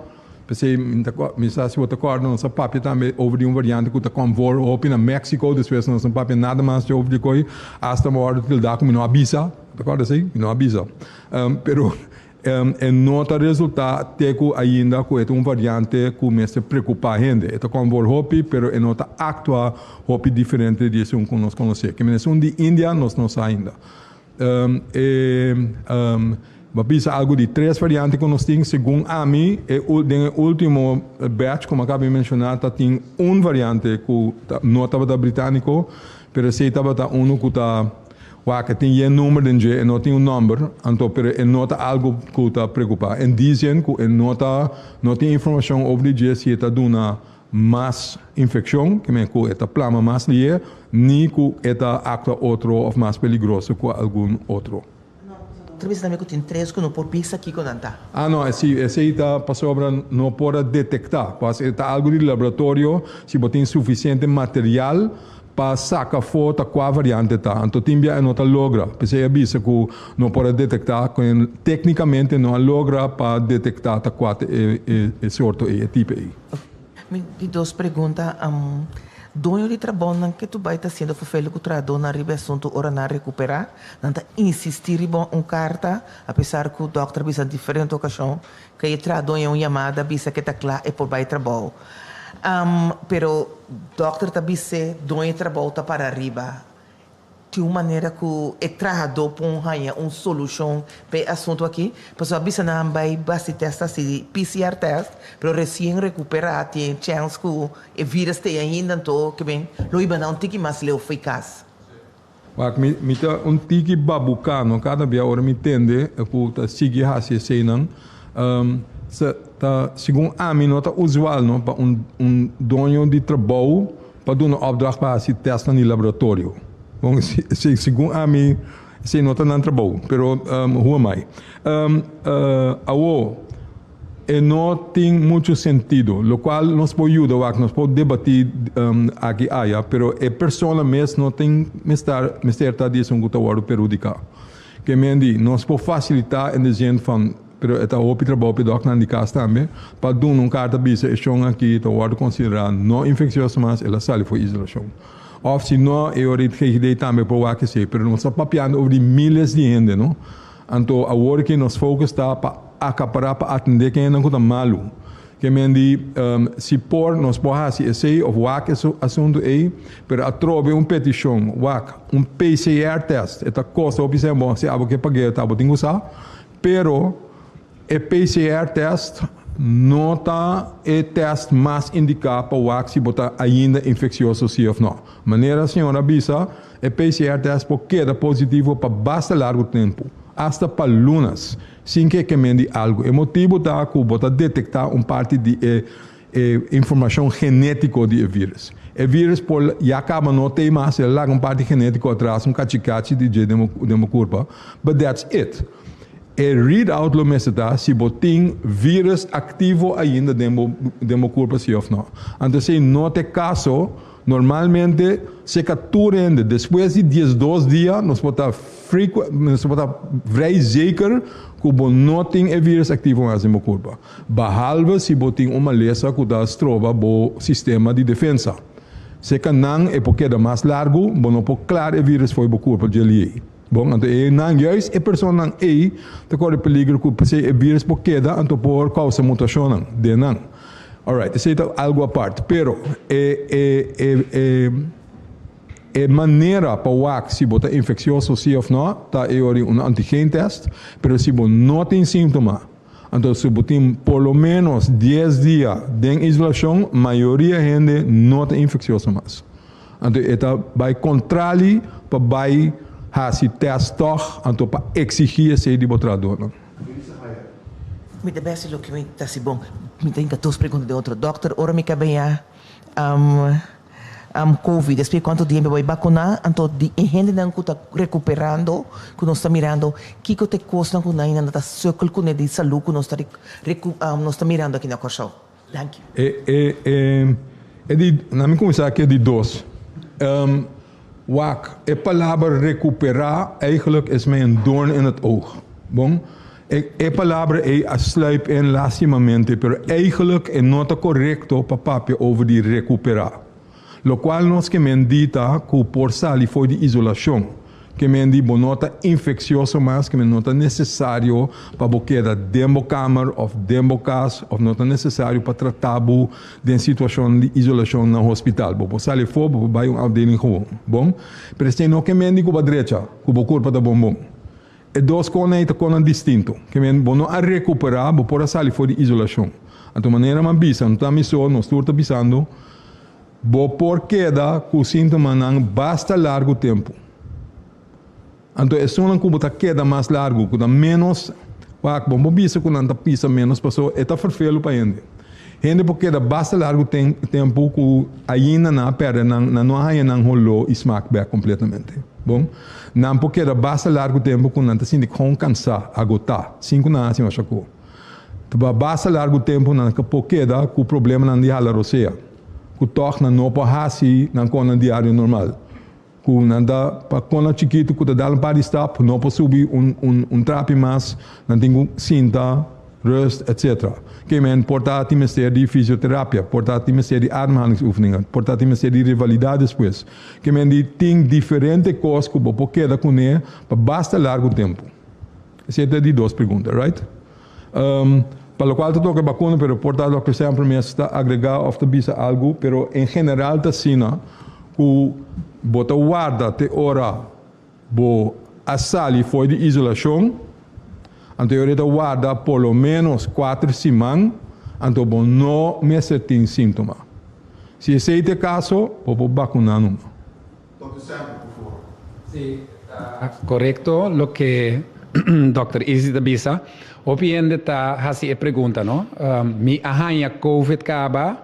p'esei mi ta mi sa si bo ta kòrda nos a papia tambe over di un variante ku ta kòm for hopi na Mexico, despues nos no papia nada mas over di koi, asta bo wòrdu tildá ku mi no a bisa, bo ta kòrda esei? Mi no a bisa. Pero E no ta resultá te ku ainda ku e ta un variante ku mester preokupá hende. E ta konvor hopi, pero e no ta aktua hopi diferente di esun ku nos konosé. Ke men esun di India nos no sa ainda. E bo a bisa algu di tres variante ku nos tin. Segun ami e den e último batch ku mi a kaba di menshoná ta tin un variante ku no tabata britániko, pero esei tabata unu ku ta. Wak, e tin yen number den dje, e no tin un number, anto pero e no ta algo ku ta preokupa. En die zin ku e no ta, no tin informashon over di dje si e ta duna mas infekshon, ke men ku e ta plama mas lihe, ni ku e ta aktua otro òf mas peligroso ku algun otro. Otro bisa tambe ku tin tres ku no por bisa kiko nan ta. Ah no, si, esei ta pasobra no por a detektá. Pas e ta algu di laboratorio, si bo tin sufisiente material pa saka afó ta kua variante ta. Anto tin bia e no ta logra. P'esei a bisa ku no por a detektá, ku téknikamente no a logra pa detektá ta kua ta e sorto ei, e tipo ei. Mi di dos pregunta, Doño di trabounan ke tu bai ta haciendo vervelen ku trahadónan riba e asuntu ora nan rekuperá? Nan ta insistí riba un karta, apesar ku dòkter a bisa na diferente okashon ku e trahadó en un yamada bisa ke ta kla e por bai trabou. Pero dòkter ta bis'é doño di trabou ta para riba. Tin un manera ku e trahadó por haña un solushon pa e asuntu aki? Pasobra a bisa nan bai basi tèst hasi PCR tèst, pero resien rekuperá tin chèns ku e vírus ta ei ainda, anto ke men lo hiba nan un tiki mas leu fo'i kas. Wak, mi mi ta un tiki babuká no kada bia ora mi tende ku ta sigui hasi eseinan. Sa ta segun ami no ta usual no pa un un doño di trabou pa duna opdracht pa hasi tèstnan di laboratorio. Bon, si segun ami esei no ta nan trabou, pero who am I? Awo e no tin muchu sentido, lokual nos por yuda wak, nos por debatí aki aya, pero e persona mes no tin mester mester ta di esun ku ta wòrdu perhudiká. Ke men di, nos por fasilitá in de zin van, pero e ta hopi trabou pa e dòkternan di kas tambe, pa duna un karta bisa e shon aki ta wòrdu konsiderá no infeksioso mas, el a sali for isolashon. Òf si no, e ora di GGD tambe por wak esei, pero nos ta papiando over di miles di hende, no? Anto awor ki nos focus ta pa akapará, pa atendé kendenan ku ta malu. Ke men di, si por, nos por hasi esei òf wak e asuntu ei, pero atrobe un petishon, wak, un PCR test, e ta kosta hopi sèn, bon, si abo ke pag'é ta abo tin ku sa, pero e PCR test no ta e test mas indiká pa wak si bo ta ainda infeksioso si òf nò. Manera señor a bisa, e PCR test por keda positivo pa basta largu tempu, asta pa lunas, sin ke ke men di algu. E motibu ta ku bo ta detektá un parti di e e informashon genétiko di e vírus. E vírus por ya kaba no t'ei mas, el a laga un parti genétiko atras, un kachikachi di dje den bo den bo kurpa, but that's it. E readout lo mester ta si bo tin virus aktivo ainda den bo den bo kurpa si òf no. Anto esei no ta e kaso, normalmente serka tur hende despues di diesdos dia nos por ta nos por ta vrij zeker ku bo no tin e virus aktivo mas den bo kurpa. Bahalve si bo tin un malesa ku ta stroba bo sistema di defensa. Serka nan e por keda mas largu, bo no por klar e virus fo'i bo kurpa dje liei. Bon, anto e nan juist e personanan ei ta kore peligro ku p'esei e virus por keda anto por kousa mutashonnan den nan. Alright, esei ta algu apart. Pero e e e e e manera pa wak si bo ta infeksioso si òf nò ta e ora di un antigen test, pero si bo no tin síntoma, anto si bo tin por lo ménos dies dia den isolashon, mayoria hende no ta infeksioso mas. Anto e ta bai kontrali pa bai hasi tèst tòg, anto pa eksigí esei di bo trahadónan. Mi ta besi loke mi ta hasi bon. Mi ta hinka dos pregunta den otro. Dòkter, ora mi kabeñá covid, despues kuantu dia mi bai bakuná? Anto di e hendenan ku ta rekuperando, ku nos ta mirando, kiko ta e kosnan ku nan ainda ta sukkel kuné di salú ku nos ta nos ta mirando aki na Kòrsou? Danki. E e e e di na mi kuminsá ku e di dos. Wak, e palabra rekuperá eigenlijk is mij een doorn in het oog. Bon, e e palabra ei a sluip in lastimamente, pero eigenlijk e no ta korekto pa papia over di rekuperá. Lokual nos ke men di ta ku por sali for di isolashon. Ke men di bo no ta infeksioso mas, ke men no ta nesesario pa bo keda den bo kamer òf den bo kas òf no ta nesesario pa trata bo den situashon di isolashon na hospital. Bo por sali afó, bo por bai un afdeling gewoon. Bon, pero esei no ke men di ku bo a drecha, ku bo kurpa ta bon bon. E dos konan ei ta konan distinto. Ke men bo no a rekuperá, bo por a sali for di isolashon. Anto manera mi a bisa, no ta mi so, nos tur ta bisando, Bo por keda ku síntomanan basta largu tempu. Anto esunnan ku bo ta keda mas largu, ku ta ménos, wak, bo por bisa ku nan ta pisa ménos pasobra e ta ferfelu pa hende. Hende por keda basta largu tempu ku ainda nan a pèrdè nan, nan no a haña nan holó i smak bèk kompletamente. Bon, nan por keda basta largu tempu ku nan ta sinti kon kansá, agotá, sin ku nan a hasi masha ku. Ta basta largu tempu nan por keda ku problemanan di hala rosea. Ku tòg nan no por hasi nan kònan diario normal. Ku nan ta pa kònan chikitu ku ta dal un par di stap, no por subi un un un trapi mas, nan tin ku sinta, rust, etcetera. Ke men por ta tin mester di fisioterapia, por ta tin mester di ademhalingsoefeningen, por ta tin mester di revalidá despues. Ke men di tin diferente kos ku bo por keda kuné pa basta largu tempu. Esei ta di dos pregunta, right? Pa lokual ta toka e bakuna, pero por ta Dòkter Semper mes ta agregá òf ta bisa algu, pero en general ta asina ku bo ta warda te ora bo a sali for di isolashon, anto e ora e ta warda por lo ménos kuater siman, anto bo no mester tin síntoma. Si esei ta e kaso, bo por bakuná numa. Dòkter Semper, por favor. Sí, ta korekto loke dòkter Izzy ta bisa. Hopi hende ta hasi e pregunta, no? Mi a haña covid kaba,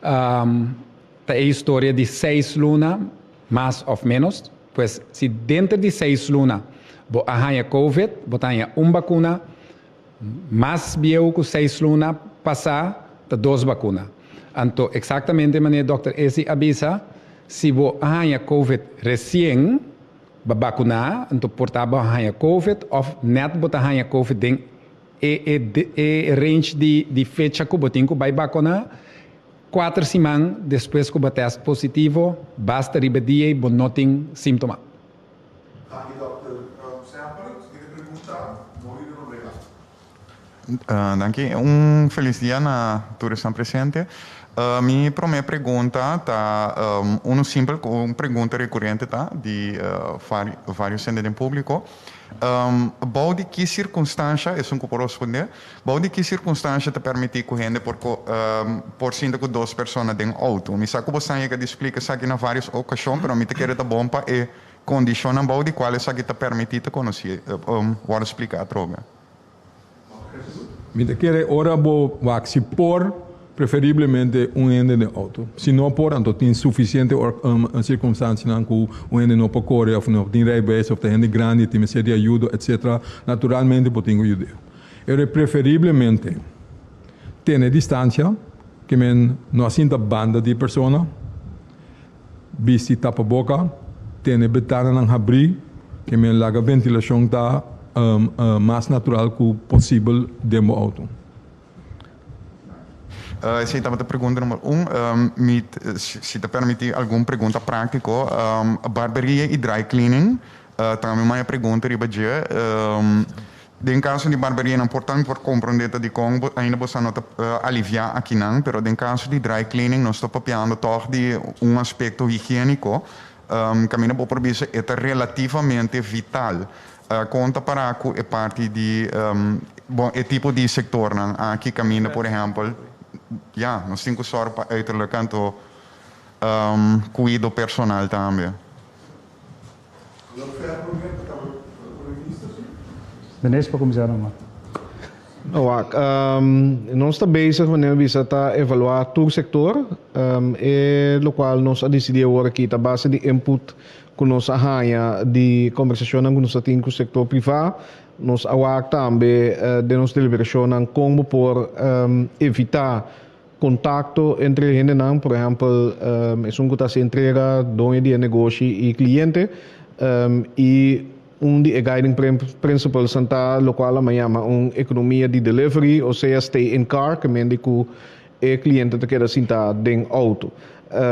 ta e historia di seis luna, mas òf ménos. Pues, si denter di seis luna bo a haña covid, bo ta haña un bakuna. Mas bieu ku seis luna pasá ta dos bakuna. Anto eksaktamente manera dòkter Esi a bisa, si bo a haña covid resien, bo bakuná, anto por ta bo a haña covid òf nèt bo ta haña covid den e e e range di di fecha ku bo tin ku bai bakuná, kuater siman despues ku bo a tèst positivo, basta riba e dia ei bo no tin síntoma. Danki Dòkter Semper. Siguiente pregunta, Mauricio Nobrega. Danki. Un felis dia na tur esnan presente. Mi prome pregunta ta unu simpel, un pregunta recurrente ta di varios hende den publico. Bou di ki circunstancia, esun cu por responde, bou di ki circunstancia ta permiti cu hende por por sinta cu dos persona den auto? Mi sa cu bo esnan yega di splica esaki na varios ocasion, pero mi ta kere ta bon pa e condicionnan bou di cual esaki ta permiti ta conoci, worde splica atrobe. Mi ta kere ora bo wak si por. Preferiblemente un hende den auto. Si no por, anto tin suficiente circunstancianan cu un hende no por core of no tin rijbewijs of ta hende grandi tin mester di ayudo, etc. Naturalmente bo tin cu yud'é. Pero preferiblemente tene distancia, ke men no a sinta banda di e persona, bisti tapaboca, tene betananan habrí, ke men laga ventilacion ta mas natural cu posibel den bo auto. Esei tabata pregunta number un. Mi, si ta permití algun pregunta práktiko. Barberia i dry cleaning, tambe maya pregunta riba dje. Den kaso di barberia nan por tambe por komprondé ta dikon bo ainda boso no ta aliviá akinan, pero den kaso di dry cleaning nos ta papiando tòg di un aspekto higiéniko kaminda bo por bisa e ta relativamente vital. Kon ta pará ku e parti di, bon, e tipo di sektornan aki kaminda por ehèmpel, ya, nos tin ku sòru pa uiterlijk anto kuido personal tambe. Denise por kuminsá numa. Wak, nos ta bezig wanneer mi bisa ta evaluá tur sektor. E lokual nos a disidí awor aki ta base di input ku nos a haña di kombersashonnan ku nos a tin ku sektor privá. Nos a wak tambe den nos deliberashonnan kon bo por evitá kontakto entre hendenan, por ehèmpel esun ku ta hasi entrega, doño di e negoshi i kliente. I un di e guiding principlesnan ta lokual a yama un ekonomia di delivery, osea stay in car, ke mende ku e kliente ta keda sintá den outo.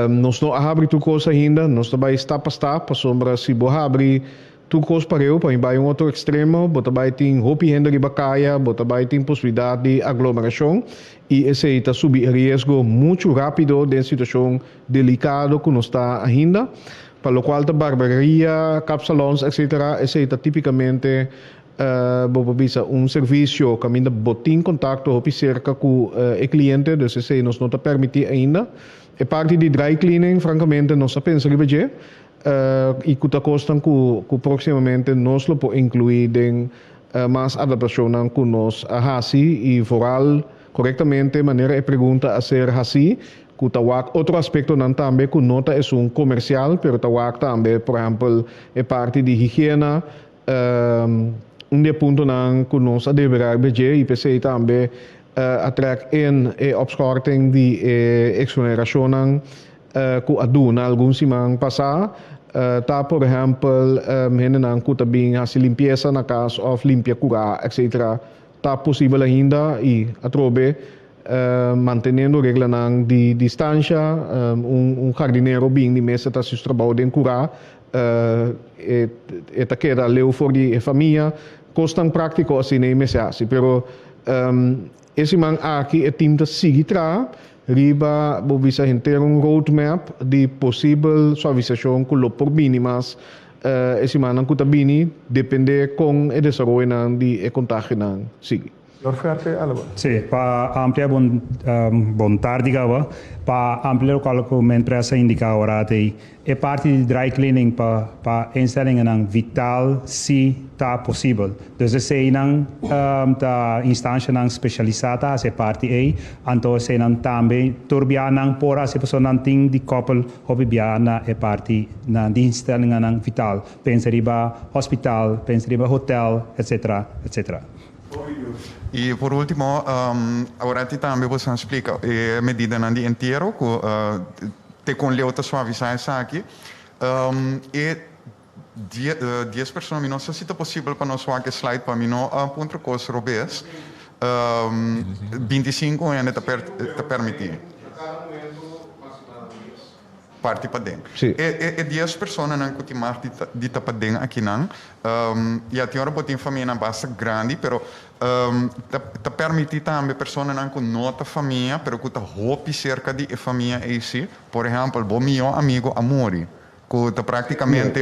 Nos no a habri tur kos ainda, nos ta bai stap pa stap, pasobra si bo habri tur kos pareu pa mi bai un otro ekstremo, bo ta bai tin hopi hende riba kaya, bo ta bai tin posibilidat di aglomerashon i esei ta subi e riesgo muchu rápido den situashon delikado ku nos ta ainda. Pa lokual ta barberia, kapsalons, etsetera, esei ta tipikamente bo por bisa un servisio kaminda bo tin kontakto hopi serka ku e kliente, dus esei nos no ta permití ainda. E parti di dry cleaning, frankamente nos a pensa riba dje i ku ta kosnan ku ku próksimamente nos lo por inkluí den mas adaptashonnan ku nos a hasi i vooral korektamente manera e pregunta a ser hasí ku ta wak otro aspektonan tambe ku no ta esun komersial pero ta wak tambe por ehèmpel e parti di higiena. Un di e puntonan ku nos a deliberá riba dje i p'esei tambe a trèk in e opskorting di e eksonerashonnan ku a duna algun siman pasá ta por ehèmpel hendenan ku ta bin hasi limpiesa na kas òf limpia kurá etsetera ta posibel ainda i atrobe manteniendo reglanan di distansha un hardinero bin di mester ta hasi su trabou den kurá E ta keda leu for di e famia. Kosnan práktiko asina ei mester hasi. Pero e siman aki e tim ta sigui traha riba bo bisa henter un roadmap di posibel suavisashon ku lo por bini mas e simannan ku ta bini, depende kon e desaroyonan di e kontagionan sigui. Lor Ferte Alaba. Sí, pa amplia bon bon tardi caba, pa amplia locual cu mi empresa a indica awor ei, e parti di dry cleaning pa pa instellingennan vital si ta posibel. Dus eseinan ta instancianan specialisa ta haci e parti ei, anto eseinan tambe tur bia nan por haci pasobra nan tin di koppel hopi bia na e parti nan di instellingennan vital, pensa riba hospital, pensa riba hotel, etc. Etc. I por ultimo, awor ti tambe boso a splika e medidanan di entiero ku te kon leu ta suavisá esaki. E dies persona, mi no sa si ta posibel pa nos wak e slide pa mi no puntra kos robes. 25 hende ta permití. Parti paden. Sí. E dies personanan ku tin mag di ta paden akinan, ya tin ora bo tin famianan basta grandi, pero ta permití tambe personanan ku no ta famia, pero ku ta hopi serka di e famia ei sí. Por ehèmpel, bo mihó amigu a muri, ku ta práktikamente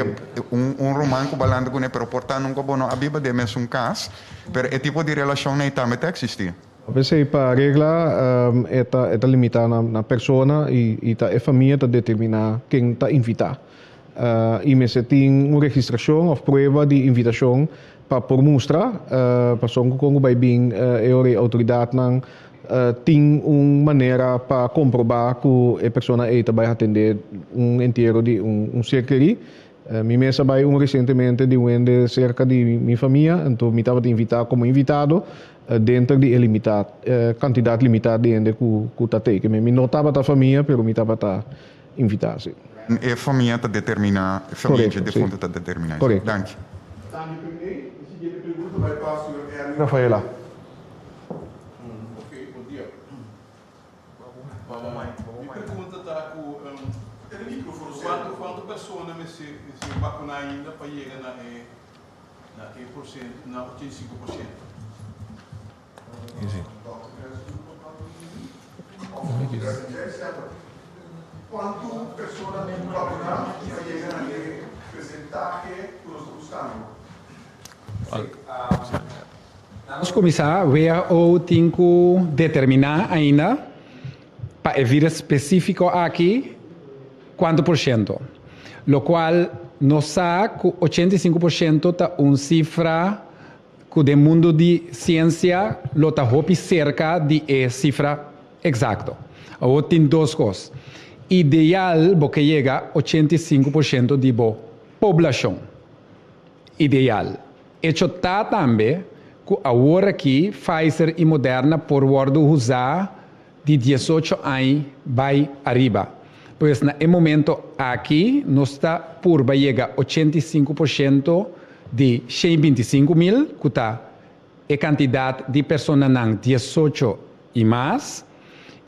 un ruman ku bo a lanta kuné, pero por ta nunka bo no a biba den mesun kas, pero e tipo di relashon ei tambe ta eksistí. P'esei pa regla e ta e ta limitá na na persona i i ta e famia ta determiná ken ta invitá. I mester tin un registrashon òf prueba di invitashon pa por mustra pasobra ku kon ku bai bin e ora e outoridatnan. Tin un manera pa komprobá ku e persona ei ta bai atendé un entiero di un ser kerí. Mi mes a bai un resientemente di un hende serka di mi famia, anto mi tabata invitá komo invitado denter di e limitá kantidat limitá di hende ku ta teken. Mi no tabata famia, pero mi tabata invitá, si. E famia ta determiná, e famia dje defuntu ta determiná esei. Korekto. Danki. Danki Premier. E siguiente pregunta bai pa señor Erwin Rafaela. Ok, bon dia. Mi pregunta ta ku kuantu kuantu persona mester mester bakuna ainda pa yega na e na e porshento na 85%? Kuantu persona tin ku bakuna pa yega na e presentahe ku nos ta buskando? Nos kuminsá, WHO tin ku determiná ainda pa e vírus spesífiko aki kuantu por shento. Lokual nos sa ku 85% ta un sifra ku den mundu di siensia lo ta hopi serka di e sifra eksakto. Awor tin dos kos. Ideal bo ke yega 85% di bo poblashon. Ideal. Echo ta tambe ku awor aki Pfizer i Moderna por wòrdu usá di 18 aña bai ariba. Pues na e momento aki nos ta purba yega 85% di 125.000, ku ta e kantidat di personanan 18 i mas.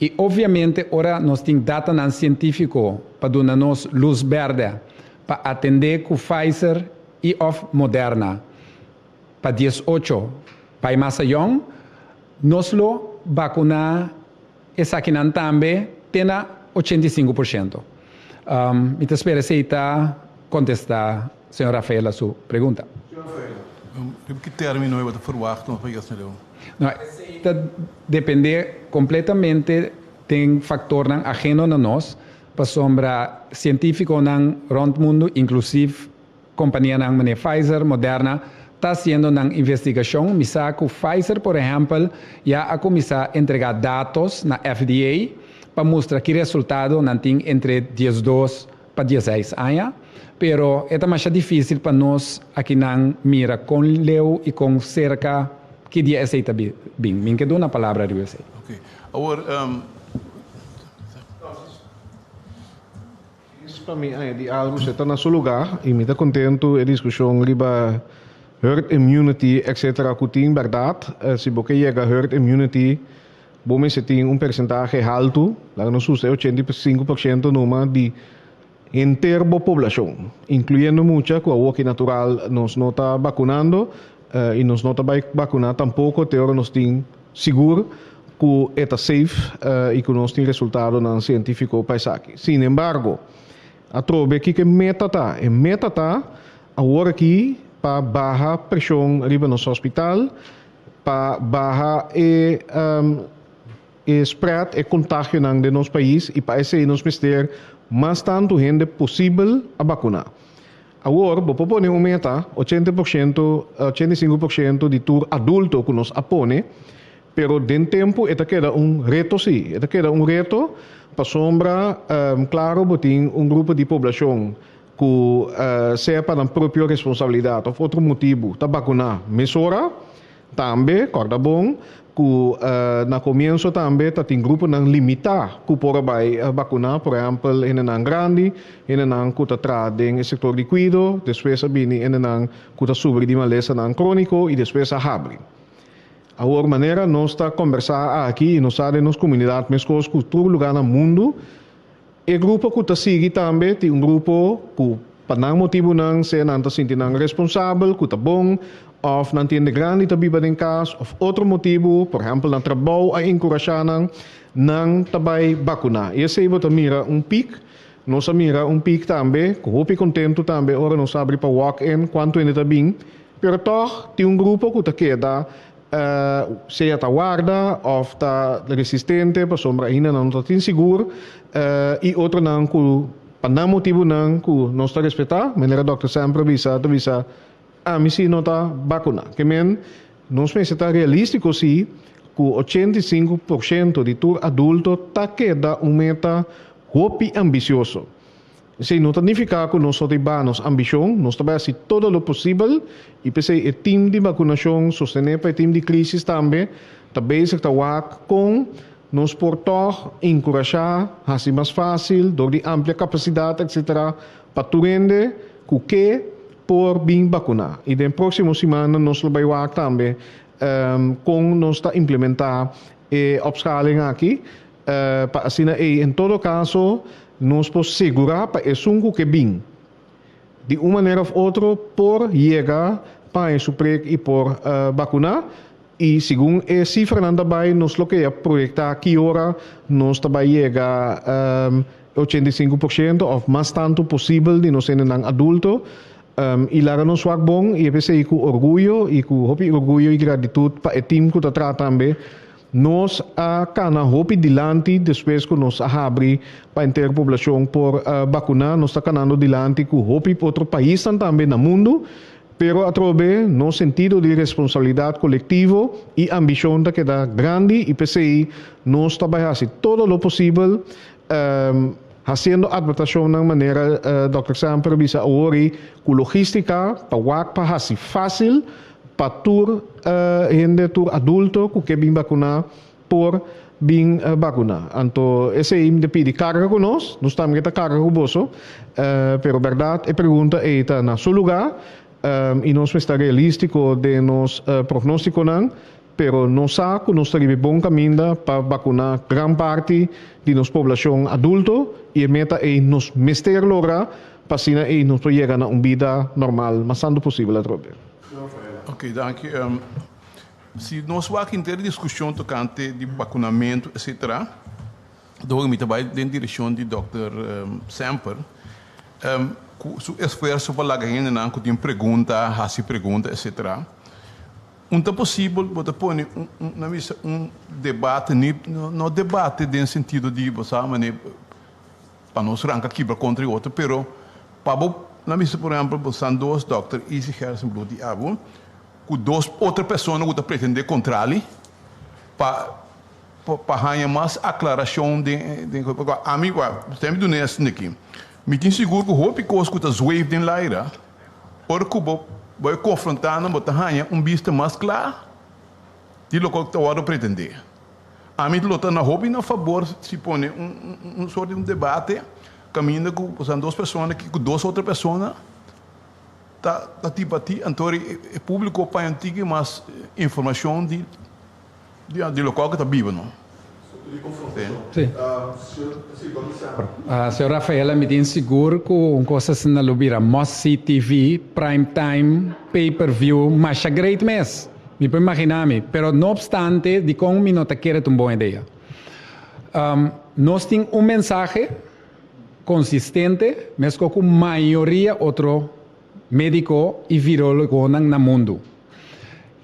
I obviamente ora nos tin datanan sientífiko pa duna nos lus bèrdè pa atendé ku Pfizer i òf Moderna pa 18 bai mas ayòn, nos lo bakuná esakinan tambe te na 85%. Mi ta spera esei ta kontestá señor Rafaela su pregunta. Señor Rafaela, riba ki término e bo ta ferwagt nos pa yega asina leu? No, esei ta dependé kompletamente den faktornan ageno na nos, pasobra sientífikonan rònt mundu, inklusiv kompanianan manera Pfizer, Moderna, ta hasiendo nan investigashon. Mi sa ku Pfizer, por ehèmpel, ya a kuminsá entregá datos na FDA pa mustra ki resultado nan tin entre 12 pa 16 aña, pero e ta masha difísil pa nos akinan mira kon leu i kon serka ki dia esei ta bin. Mi ke duna palabra riba esei. Ok. Awor, Is pa mi añadi algu, se ta na su lugá i mi ta kontentu e diskushon riba herd immunity etcetera ku tin bèrdat. Si bo ke yega herd immunity bo mester tin un persentahe haltu, laga nos usa e 85% numa di henter bo poblashon, inkluyendo mucha ku awoki natural nos no ta bakunando i nos no ta bai bakuná tampoko te ora nos tin sigur ku e ta safe i ku nos tin resultadonan sientífiko pa esaki. Sin embargo, atrobe kiko e meta ta? E meta ta awor aki pa baha preshon riba nos hospital, pa baha e e spread, e kontagionan den nos pais i pa esei nos mester mas tantu hende posibel a bakuná. Awor, bo por pone un meta, 80%, 85% di tur adulto ku nos a pone, pero den tempu e ta keda un reto sí, e ta keda un reto pasobra klaro bo tin un grupo di poblashon ku sea pa nan propio responsabilidat òf otro motibu ta bakuná mesora. Tambe, kòrda bon ku na komienso tambe ta tin gruponan limitá ku por a bai bakuná, por ehèmpel hendenan grandi, hendenan ku ta traha den e sektor di kuido, despues a bini hendenan ku ta sufri di malesanan króniko i despues a habri. Awor manera nos ta kombersá aki i nos sa den nos komunidat meskos ku tur lugá na mundu, E grupo ku ta sigui tambe tin un grupo ku pa nan motibunan sea nan ta sinti nan responsabel ku ta bon òf nan tin hende grandi ta biba den kas òf otro motibu, por ehèmpel nan trabou a enkurashá nan, nan ta bai bakuná. I esei bo ta mira un pik. Nos a mira un pik tambe ku hopi kontentu tambe ora nos abri pa walk in kuantu hende ta bin, pero tòg tin un grupo ku ta keda Sea ta warda of ta resistente pasobra ainda nan no ta tin sigur y otronan cu pa nan motibunan cu nos ta respeta, manera Dòkter semper a bisa, ta bisa ami si no ta bacuna. Ke men nos mester ta realistico si. ku 85% di tur adulto ta keda un meta hopi ambisioso. Esei no ta nifiká ku nos no ta hiba nos ambishon, nos ta bai hasi todo lo posibel i p'esei e tim di bakunashon sostené pa e tim di krísis tambe ta bezig ta wak kon nos por tòg enkurashá, hasi mas fásil dor di amplia kapasidat etsetera pa tur hende ku ke por bin bakuná. I den próksimo simannan nos lo bai wak tambe kon nos ta implementá e opschaling aki pa asina ei en todo kaso nos por segurá pa esun ku ke bin di un manera òf otro por yega pa haña su prek i por bakuná. I segun e sifranan ta bai nos lo kea proyektá ki ora nos ta bai yega e 85% òf mas tantu posibel di nos hendenan adulto. I laga nos wak bon i e p'esei ku orguyo i ku hopi orguyo i gratitut pa e tim ku ta traha tambe. Nos a kana hopi dilanti despues ku nos a habri pa henter poblashon por bakuná. Nos ta kanando dilanti ku hopi otro paisnan tambe na mundu. Pero atrobe nos sentido di responsabilidat kolektivo i ambishon ta keda grandi i p'esei nos ta bai hasi todo lo posibel hasiendo adaptashonnan manera Dòkter Semper a bisa awor ku logístika pa wak pa hasi fásil pa tur hende, tur adulto ku ke bin bakuná por bin bakuná. Anto esei mi ta pidi karga ku nos, nos tambe ta karga ku boso, pero bèrdat e pregunta ei ta na su lugá i nos mester ta realístiko den nos prognóstikonan, pero nos sa ku nos ta riba e bon kaminda pa bakuná gran parti di nos poblashon adulto i e meta ei nos mester logra pa asina ei nos por yega na un bida normal mas tantu posibel atrobe. Ok, danki. Si nos wak henter e diskushon tokante di bakunamentu etcetera, dor mi ta bai den direkshon di dòkter Semper, ku su esfuerso pa laga hendenan ku tin pregunta hasi pregunta etcetera. Un ta posibel bo ta pone un un nan bisa un debate ni no debate den sentido di bo sa manera pa nos ranka kibra kontra e otro pero pa bo nan bisa por ehempel bo san dos dòkter Izzy Gerstenbluth di abo ku dos otro persona ku ta pretende kontrali pa pa haña mas aklarashon den den pasobra ami mi duna esaki aki mi tin sigur ku hopi kos ku ta zweef den laira. Ora ku bo bai konfrontá nan, bo ta haña un bista mas kla di loke ta wòrdu pretendé. Ami lo ta na hopi na fabor si pone un un sort di un debate kaminda ku pasobra dos persona ku dos otro persona ta ta dibatí, anto e públiko paña un tiki mas informashon di Di lokual ku ta biba no. Sí. Señor Rafaela, mi tin sigur ku un kos asina lo bira must see TV, prime time, pay per view, masha great mes. Mi por imagina mi. Pero no obstante, dikon mi no ta kere ta un bon idea? Nos tin un mensahe konsistente, meskos ku mayoria otro médiko i virologonan na mundu.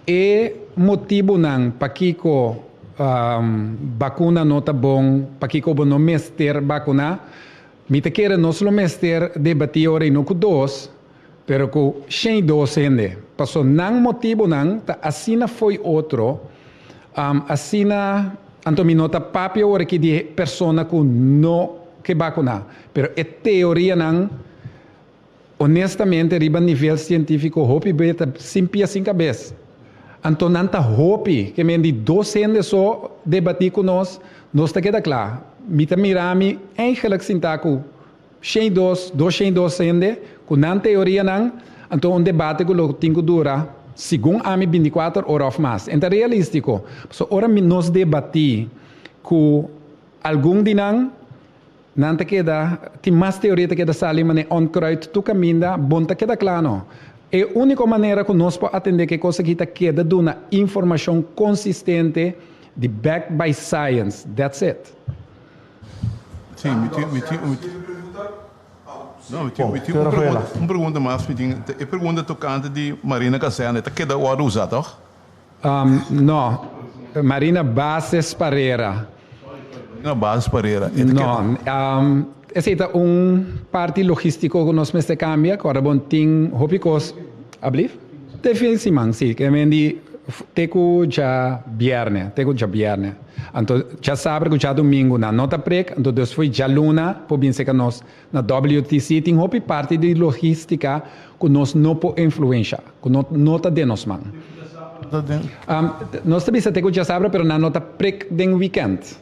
E motibunan pakiko bakuna no ta bon, pakiko bo no mester bakuná, mi ta kere nos lo mester debatí ora i no ku dos, pero ku 102 hende. Paso nan motibunan ta asina fo'i otro, asina, anto mi no ta papia ora aki di persona ku no ke bakuná, pero e teorianan Honestamente riba nivel cientifico hopi be ta sin pia sin cabes. Anto nan ta hopi ke men di dos hende so debati cu nos, nos ta keda cla. Mi ta mira mi eigenlijk sinta cu 102, 202 hende cu nan teorianan, anto un debate cu lo tin cu dura segun ami 24 ora of mas. En ta realistico. Pasobra ora mi nos debati cu algun di nan, Nan ta keda, tin mas teoria ta keda sali manera onkruid tur kaminda, bon ta keda kla no. E úniko manera ku nos por atendé ku e kos aki ta keda duna informashon konsistente di backed by science, that's it. Sí, mi tin, mi tin, mi tin, no, mi tin, mi tin un pregunta, un pregunta mas mi tin. E pregunta tokante di Marina Kazerne ta keda wòrdu usá tòg? No, Marina Bases Parera. Marina Bases Parera. No, esei ta un parti logístiko ku nos mester kambia, ku ora bon tin hopi kos. Ablief? Te fin siman, si. Ke men di. Te ku djabièrnè, te ku djabièrnè. Anto djasabra ku djadumingu nan no ta prek, anto dus fo'i djaluna por bin serka nos na WTC. Tin hopi parti di logístika ku nos no por influensha, ku no no ta den nos man. Nos ta bisa te ku djasabra pero nan no ta prek den wikènt.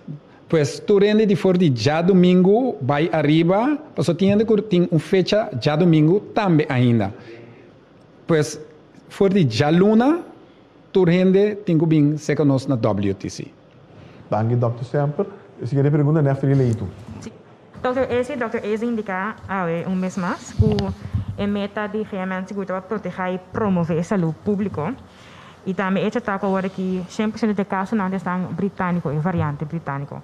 Pues tur hende di for di djadumingu bai ariba, pasobra tin hende ku tin un fecha djadumingu tambe ainda. Pues for di djaluna tur hende tin ku bin seka nos na WTC. Danki Dòkter Semper. E siguiente pregunta Neftali Leito. Dòkter Eze, Dòkter Eze indiká awe un bes mas ku e meta di GMN sigur ta pa protehá i promové salú públiko. I tambe e ta ku awor aki 100% di e kasonan ta esnan britániko, e variante britániko.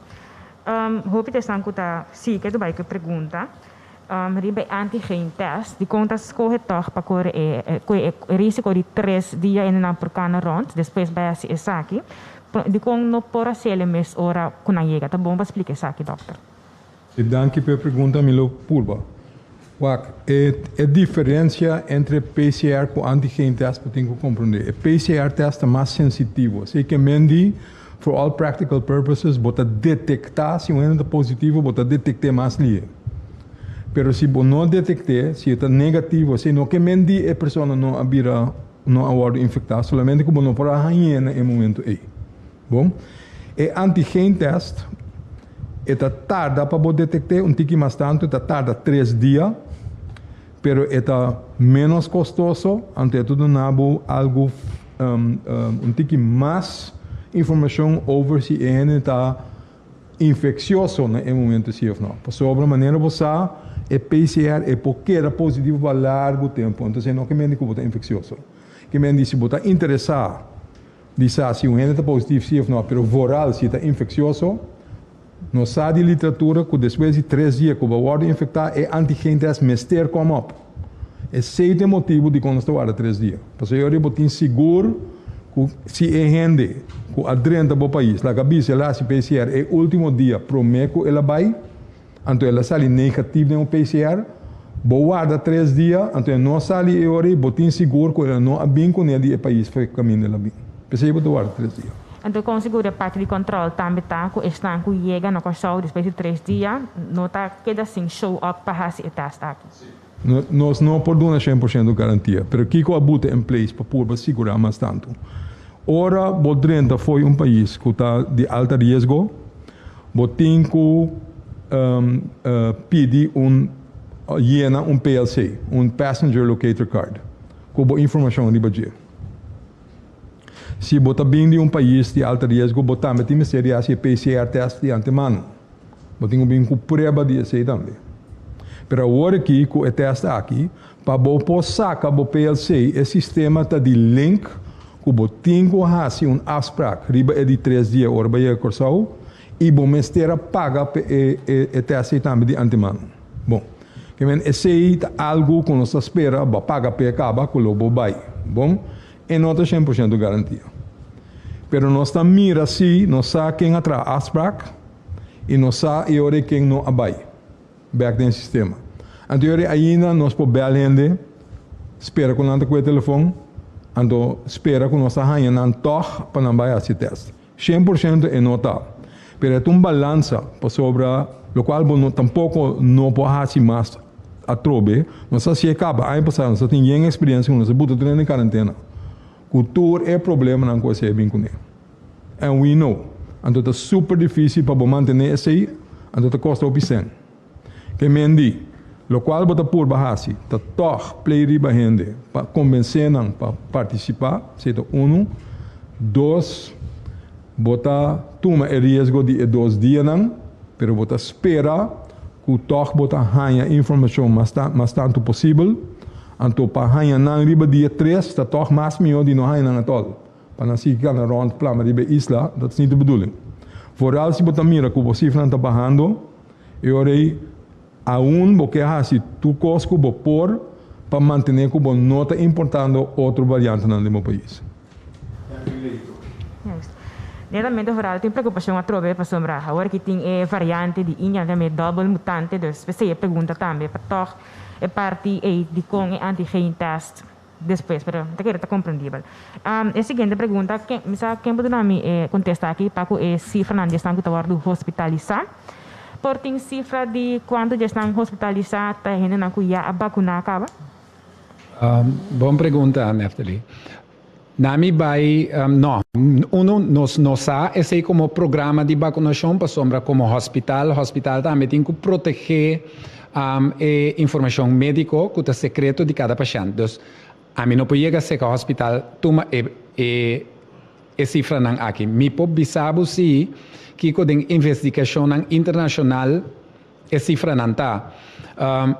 Hopi ta esnan ku ta sigui bai ku e pregunta. Riba e antigen test, dikon ta skohe tòg pa kore e ku e risiko di tres dia hende nan por kana rònt, despues bai hasi esaki? Dikon no por hasiel e mes ora ku nan yega? Ta bon pa splika esaki, dòkter. Si, danki pa e pregunta, mi lo purba. Wak, e e diferensia entre PCR ku antigen test bo tin ku komprondé. E PCR test ta mas sensitivo, esei ke men di for all practical purposes bo ta detektá si un hende ta positivo, bo ta detekt'é mas lihe. Pero si bo no detekt'é, si e ta negativo, esei no ke men di e persona no a bira, no a wòrdu infektá, solamente ku bo no por a hañ'é na e momento ei. Bon, e antigen test e ta tarda pa bo detekt'é un tiki mas tantu, e ta tarda tres dia, pero e ta ménos kostoso, anto e ta duna bo algu un tiki mas informashon over si e hende ta infeksioso na e momento si òf no. Pasobra manera bo sa e PCR e por keda positivo pa largu tempu, entonces e no ke mende ku bo ta infeksioso. Ke mende si bo ta interesá di sa si un hende ta positivo si òf no, pero vooral si e ta infeksioso, nos sa di literatura ku despues di tres dia ku bo a wòrdu infektá e antigen test mester kòm òp. Esei ta e motibu dikon nos ta warda tres dia. Pasobra e ora bo tin sigur ku si e hende ku a drenta bo pais laga bisa el a hasi PCR e ultimo dia promé ku el a bai, anto el a sali negatief den un PCR, bo warda tres dia, anto e no sali e ora ei, bo tin sigur ku el no a bin kuné di e pais for e kaminda el a bin. P'esei bo ta warda tres dia. Anto kon sigur e parti di kòntròl tambe ta ku esnan ku yega na Kòrsou despues di tres dia no ta keda sin show up pa hasi e tèst aki? Nos no por duna 100% garantia, pero kiko a buta in place pa purba sigurá mas tantu? Ora bo drenta fo'i un pais ku ta di alta riesgo, bo tin ku pidi un yena un PLC, un Passenger Locator Card, ku bo informashon riba dje. Si bo ta bin di un pais di alta riesgo, bo tambe tin mester di hasi e PCR test di antemano. Bo tin ku bin ku prueba di esei tambe. Pero awor aki ku e tèst aki, pa bo por saka bo PLC, e sistema ta di link ku bo tin ku hasi un afsprak riba e di tres dia ora bo yega Kòrsou i bo mester a paga pa e e tèst ei tambe di antemano. Bon, ke men esei ta algu ku nos ta spera bo a paga p'e kaba ku lo bo bai. Bon, e no ta 100% garantia. Pero nos ta mira si nos sa ken a traha afsprak i nos sa e ora ei ken no a bai bèk den sistema. Anto e ora ei ainda nos por bèl hende, spera ku nan ta kue telefòn, anto spera ku nos ta haña nan tòg pa nan bai hasi tèst. 100% e no ta. Pero e ta un balansa pasobra lokual bo no tampoko no por hasi mas atrobe. Nos a hasié kaba aña pasá, nos a tin yen eksperensia ku nos a buta tur hende den karentena ku tur e problemanan ku esei a bin kuné. And we know. Anto ta super difícil pa bo mantené esei, anto ta kosta hopi sèn. Ke men di, lokual bo ta purba hasi ta tòg plei riba hende pa kombensé nan pa partisipá, esei ta unu. Dos, bo ta tuma e riesgo di e dos dianan, pero bo ta spera ku tòg bo ta haña informashon mas mas tantu posibel. Anto pa haña nan riba dia tres ta tòg mas mihó di no haña nan atòl. Pa nan sigui kana rònt plama riba e isla, dat is niet de bedoeling. Vooral si bo ta mira ku bo sifranan ta bahando, e ora ei aun bo ke hasi tur kos ku bo por pa mantené ku bo no ta importando otro variantenan den bo pais. Juist. Netamente vooral tin preocupacion atrobe pasobra awor ki tin e variante di India nan ta yama e double mutante, dus p'esei e pregunta tambe pa tog e parti ei dikon e antigen test. despues, pero ta kere ta komprendibel. E siguiente pregunta, ken, mi sa ken por duna mi e kontesta aki pa ku e sifranan di esnan ku ta wòrdu hospitalisá. Por tin sifra di kuantu di esnan hospitalisá ta hendenan ku ya a bakuná kaba? Bon pregunta, Neftali. Na mi bai, no. Uno, nos no sa esei komo programa di bakunashon pasobra komo hospital, hospital tambe tin ku protegé e informashon médiko ku ta sekreto di kada pashènt. Dus, ami no por yega seka hospital tuma e e e sifranan aki. Mi por bisa bo si kiko den investigashonnan internashonal E sifranan ta.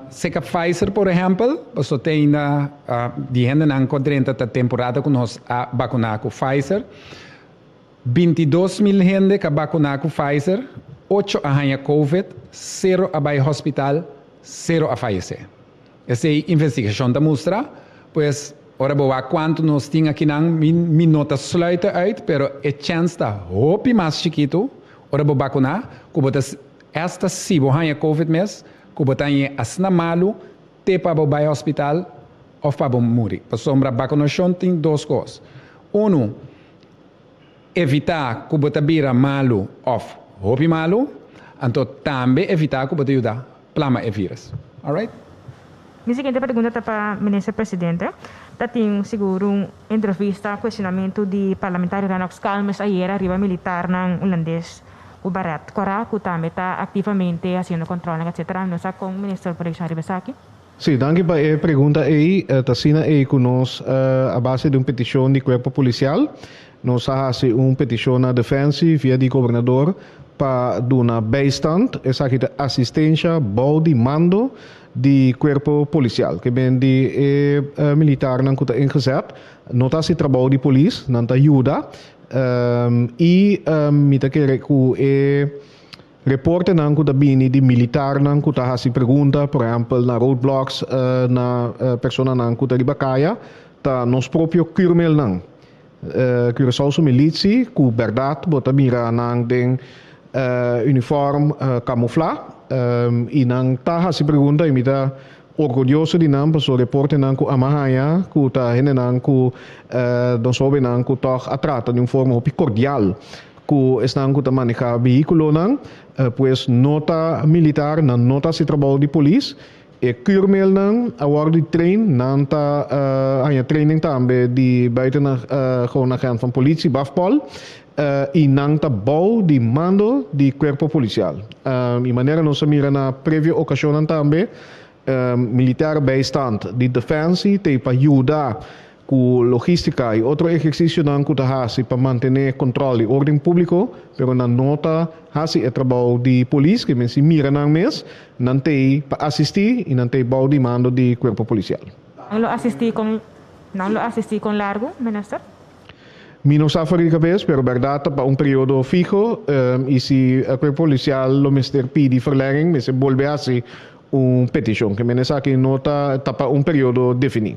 Seka Pfizer por ehèmpel, paso te ainda di hendenan ku a drenta ta temporada ku nos a bakuná ku Pfizer. 22.000 hende ku a bakuná ku Pfizer, ocho a haña covid, sero a bai hospital, sero a fayesé. Esei investigashon ta mustra. Pues, ora bo wak kuantu nos tin akinan, mi mi no ta sluiten uit, pero e chèns ta hopi mas chikitu ora bo bakuná ku bo ta Esta si bo haña covid mes ku bo ta hañ'é asina malu te pa bo bai hospital òf pa bo muri. Pasobra bakunashon tin dos kos. Unu, evitá ku bo ta bira malu òf hopi malu, anto tambe evitá ku bo ta yuda plama e vírus. Alright? Mi siguiente pregunta ta pa Minister Presidente. Ta tin sigur un entrevista kuestionamentu di Parlamentario Rennox Calmes ayera riba militarnan hulandes ku baret kòrá ku tambe ta aktivamente hasiendo kòntròlnan etcetera. No sa kon Minister por reakshoná riba esaki? Sí, danki pa e pregunta ei. Ta asina ei ku nos a base di un petishon di Kuerpo Polisial nos a hasi un petishon na Defensie via di Gobernador pa duna bijstand, esaki ta asistensha bou di mando di Kuerpo Polisial. Ke ben di e militarnan ku ta ingezet no ta hasi trabou di polis, nan ta yuda I mi ta kere ku e reportenan ku ta bini di militarnan ku ta hasi pregunta, por ehèmpel na roadblocks na personanan ku ta riba kaya, ta nos propio kürmelnan. Curaçao su militsi ku bèrdat bo ta mira nan den uniform kamuflá i nan ta hasi pregunta i mi ta Orgulloso di nan paso reportenan ku ama haña ku ta hendenan ku nos hobennan ku tòg a trata di un forma hopi kordial ku esnan ku ta maneha vehíkulonan, pues no ta militar, nan no ta hasi trabou di polis. E kürmelnan a wòrdu di train, nan ta haña training tambe di buitengewoon agent van politie, BAFPOL, i nan ta bou di mando di Cuerpo Policial. I manera nos a mira na previo ocasionnan tambe, militaire bijstand di Defensie t'ei pa yuda cu logistica i otro ehercicionan cu ta haci pa mantene control i orden publico, pero nan no ta haci e trabou di polis, ke men si mira nan mes, nan t'ei pa asisti i nan t'ei bou di mando di Cuerpo Policial. Nan lo asisti con nan lo asisti con largo, Minister? Mi no sa for di kabes, pero bèrdat ta pa un periodo fiho i si e kuerpo polisial lo mester pidi verlenging, mester bolbe hasi un petishon. Ke men esaki no ta ta pa un periodo definí.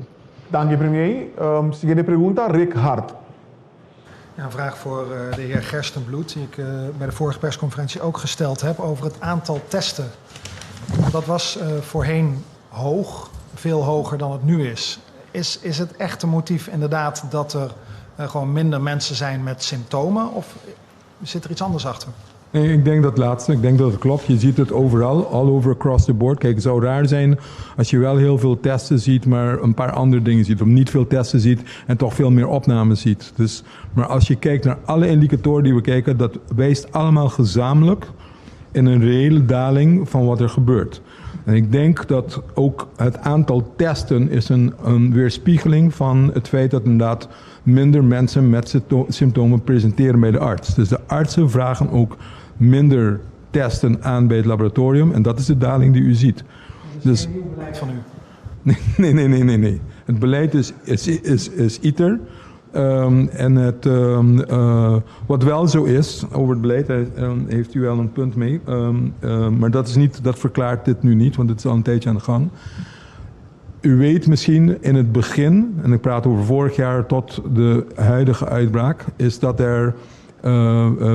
Danki premier. Siguiente pregunta, Rick Hart. Ja, een vraag voor de heer Gerstenbluth, die ik bij de vorige persconferentie ook gesteld heb, over het aantal testen. Dat was voorheen hoog, veel hoger dan het nu is. Is, is het echte motief inderdaad dat er gewoon minder mensen zijn met symptomen of zit er iets anders achter? Nee, ik denk dat laatste. Ik denk dat het klopt. Je ziet het overal, all over across the board. Kijk, het zou raar zijn als je wel heel veel testen ziet, maar een paar andere dingen ziet. Of niet veel testen ziet en toch veel meer opnames ziet. Dus, maar als je kijkt naar alle indicatoren die we kijken, dat wijst allemaal gezamenlijk in een reële daling van wat er gebeurt. En ik denk dat ook het aantal testen is een weerspiegeling van het feit dat inderdaad minder mensen met symptomen presenteren bij de arts. Dus de artsen vragen ook minder testen aan bij het laboratorium en dat is de daling die u ziet. Dat is geen nieuw beleid van u? Nee, nee, nee, nee, nee. Het beleid is iter. En wat wel zo is, over het beleid, daar heeft u wel een punt mee. Maar dat, is niet, dat verklaart dit nu niet, want het is al een tijdje aan de gang. U weet misschien in het begin, en ik praat over vorig jaar tot de huidige uitbraak, is dat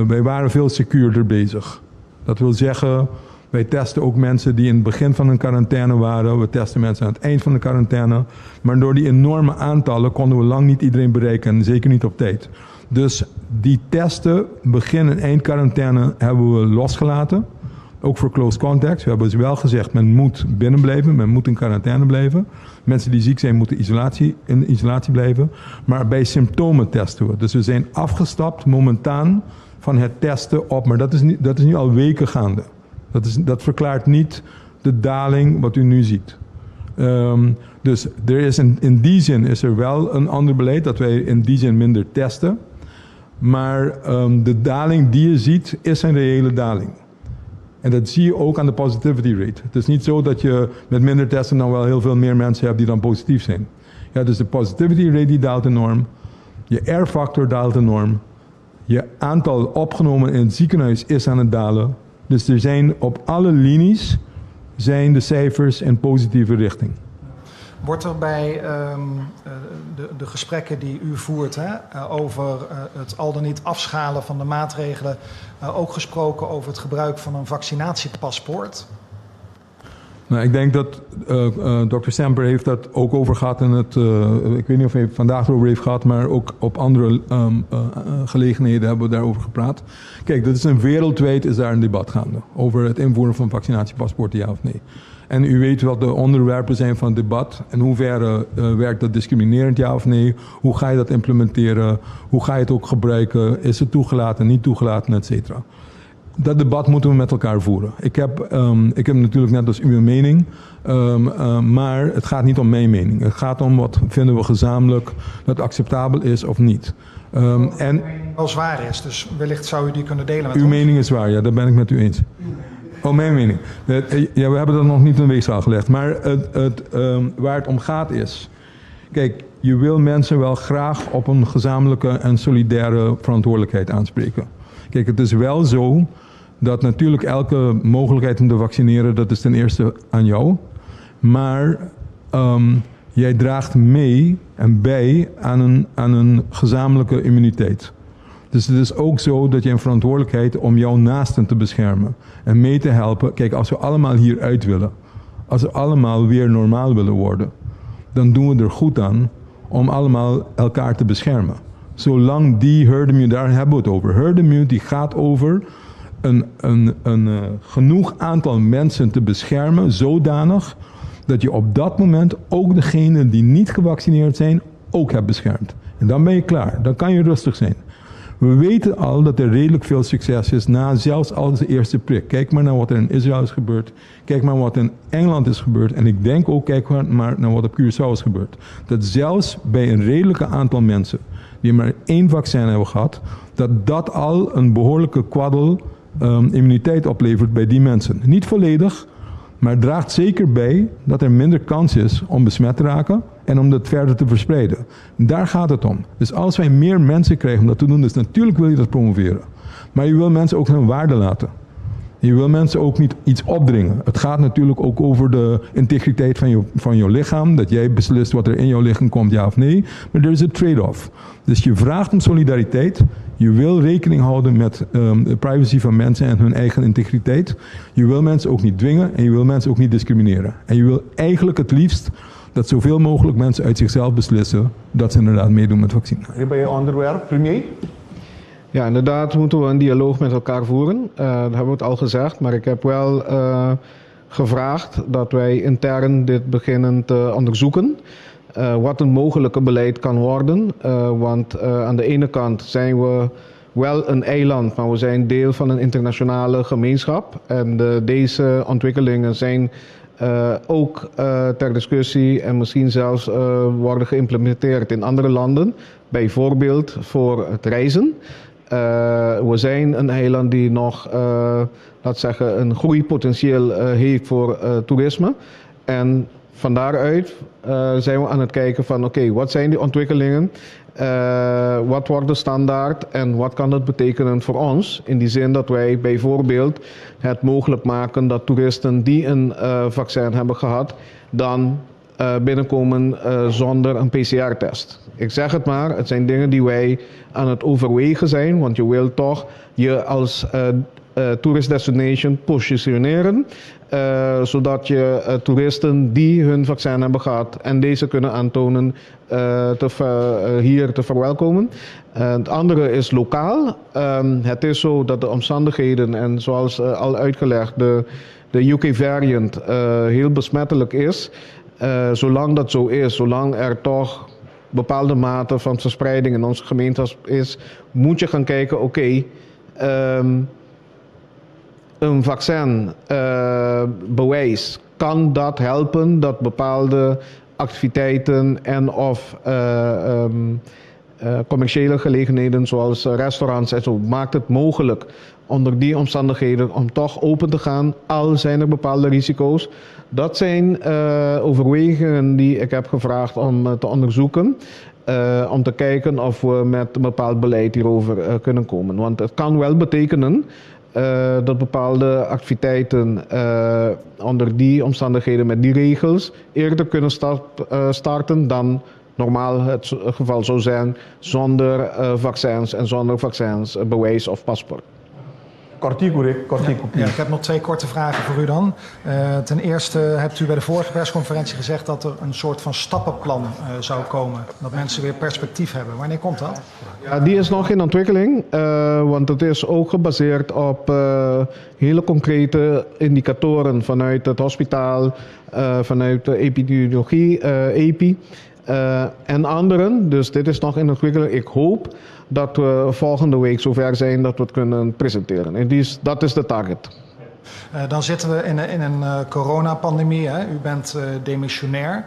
wij waren veel secuurder bezig. Dat wil zeggen Wij testen ook mensen die in het begin van een quarantaine waren. We testen mensen aan het eind van de quarantaine. Maar door die enorme aantallen konden we lang niet iedereen bereiken. En zeker niet op tijd. Dus die testen, begin- en eindquarantaine, hebben we losgelaten. Ook voor close contacts. We hebben dus wel gezegd, men moet binnen blijven, men moet in quarantaine blijven. Mensen die ziek zijn, moeten in isolatie blijven. Maar bij symptomen testen we. Dus we zijn afgestapt momentaan van het testen op. Maar dat is nu al weken gaande. Dat verklaart niet de daling wat u nu ziet. Dus in die zin is er wel een ander beleid, dat wij in die zin minder testen. Maar de daling die je ziet, is een reële daling. En dat zie je ook aan de positivity rate. Het is niet zo dat je met minder testen dan wel heel veel meer mensen hebt die dan positief zijn. Ja, dus de positivity rate die daalt enorm. Je R-factor daalt enorm. Je aantal opgenomen in het ziekenhuis is aan het dalen. Dus er zijn op alle linies zijn de cijfers in positieve richting. Wordt er bij de gesprekken die u voert, hè, over het al dan niet afschalen van de maatregelen ook gesproken over het gebruik van een vaccinatiepaspoort? Nou, ik denk dat dokter Semper heeft dat ook over gehad in het, ik weet niet of hij vandaag erover heeft gehad, maar ook op andere gelegenheden hebben we daarover gepraat. Kijk, dat is een wereldwijd is daar een debat gaande over het invoeren van vaccinatiepaspoorten, ja of nee. En u weet wat de onderwerpen zijn van het debat. In hoeverre werkt dat discriminerend, ja of nee? Hoe ga je dat implementeren? Hoe ga je het ook gebruiken? Is het toegelaten, niet toegelaten, et cetera? Dat debat moeten we met elkaar voeren. Ik heb natuurlijk net als u een mening, maar het gaat niet om mijn mening. Het gaat om wat vinden we gezamenlijk dat acceptabel is of niet. En wel zwaar is, dus wellicht zou u die kunnen delen met Uw ons. Mening is waar, ja, dat ben ik met u eens. Oh, mijn mening. Ja, we hebben dat nog niet in de weegschaal gelegd. Maar waar het om gaat is... Kijk, je wil mensen wel graag op een gezamenlijke en solidaire verantwoordelijkheid aanspreken. Kijk, het is wel zo dat natuurlijk elke mogelijkheid om te vaccineren, dat is ten eerste aan jou. Maar jij draagt mee en bij aan een gezamenlijke immuniteit. Dus het is ook zo dat je een verantwoordelijkheid om jouw naasten te beschermen en mee te helpen. Kijk, als we allemaal hieruit willen, als we allemaal weer normaal willen worden, dan doen we er goed aan om allemaal elkaar te beschermen. Zolang die herd immunity, daar hebben we het over. Herd immunity gaat over een genoeg aantal mensen te beschermen, zodanig dat je op dat moment ook degenen die niet gevaccineerd zijn, ook hebt beschermd. En dan ben je klaar. Dan kan je rustig zijn. We weten al dat er redelijk veel succes is na zelfs al de eerste prik. Kijk maar naar wat er in Israël is gebeurd. Kijk maar wat in Engeland is gebeurd. En ik denk ook, kijk maar naar wat op Curaçao is gebeurd. Dat zelfs bij een redelijke aantal mensen die maar één vaccin hebben gehad, dat dat al een behoorlijke kwaddel immuniteit oplevert bij die mensen. Niet volledig, maar draagt zeker bij dat er minder kans is om besmet te raken en om dat verder te verspreiden. Daar gaat het om. Dus als wij meer mensen krijgen om dat te doen, dus natuurlijk wil je dat promoveren. Maar je wil mensen ook hun waarde laten. Je wil mensen ook niet iets opdringen. Het gaat natuurlijk ook over de integriteit van je lichaam. Dat jij beslist wat er in jouw lichaam komt, ja of nee. Maar er is een trade-off. Dus je vraagt om solidariteit. Je wil rekening houden met de privacy van mensen en hun eigen integriteit. Je wil mensen ook niet dwingen en je wil mensen ook niet discrimineren. En je wil eigenlijk het liefst dat zoveel mogelijk mensen uit zichzelf beslissen dat ze inderdaad meedoen met vaccin. Bij je onderwerp, premier? Ja, inderdaad moeten we een dialoog met elkaar voeren. Dat hebben we het al gezegd, maar ik heb wel gevraagd dat wij intern dit beginnen te onderzoeken. Wat een mogelijke beleid kan worden. Want aan de ene kant zijn we wel een eiland, maar we zijn deel van een internationale gemeenschap. En deze ontwikkelingen zijn ook ter discussie en misschien zelfs worden geïmplementeerd in andere landen. Bijvoorbeeld voor het reizen. We zijn een eiland die nog, laat zeggen, een groeipotentieel heeft voor toerisme. En van daaruit zijn we aan het kijken van oké, wat zijn die ontwikkelingen? Wat wordt de standaard en wat kan dat betekenen voor ons? In die zin dat wij bijvoorbeeld het mogelijk maken dat toeristen die een vaccin hebben gehad, dan Binnenkomen zonder een PCR-test. Ik zeg het maar, het zijn dingen die wij aan het overwegen zijn, want je wilt toch je als tourist destination positioneren, zodat je toeristen die hun vaccin hebben gehad en deze kunnen aantonen hier te verwelkomen. Het andere is lokaal. Het is zo dat de omstandigheden en zoals al uitgelegd, de UK variant heel besmettelijk is. Zolang dat zo is, zolang er toch bepaalde mate van verspreiding in onze gemeente is, moet je gaan kijken, oké, een vaccinbewijs, kan dat helpen dat bepaalde activiteiten en of commerciële gelegenheden zoals restaurants en zo, maakt het mogelijk onder die omstandigheden om toch open te gaan, al zijn er bepaalde risico's. Dat zijn overwegingen die ik heb gevraagd om te onderzoeken. Om te kijken of we met een bepaald beleid hierover kunnen komen. Want het kan wel betekenen dat bepaalde activiteiten onder die omstandigheden met die regels eerder kunnen starten dan normaal het geval zou zijn zonder vaccins en zonder vaccins, bewijs of paspoort. Kòrtiku, Rick, kòrtiku. Ja, ik heb nog twee korte vragen voor u dan. Ten eerste hebt u bij de vorige persconferentie gezegd dat er een soort van stappenplan zou komen. Dat mensen weer perspectief hebben. Wanneer komt dat? Ja, die is nog in ontwikkeling, want het is ook gebaseerd op hele concrete indicatoren vanuit het hospitaal, vanuit de epidemiologie, EPI en anderen. Dus dit is nog in ontwikkeling. Ik hoop dat we volgende week zover zijn dat we het kunnen presenteren. En dat is de target. Dan zitten we in een coronapandemie. Hè? U bent demissionair.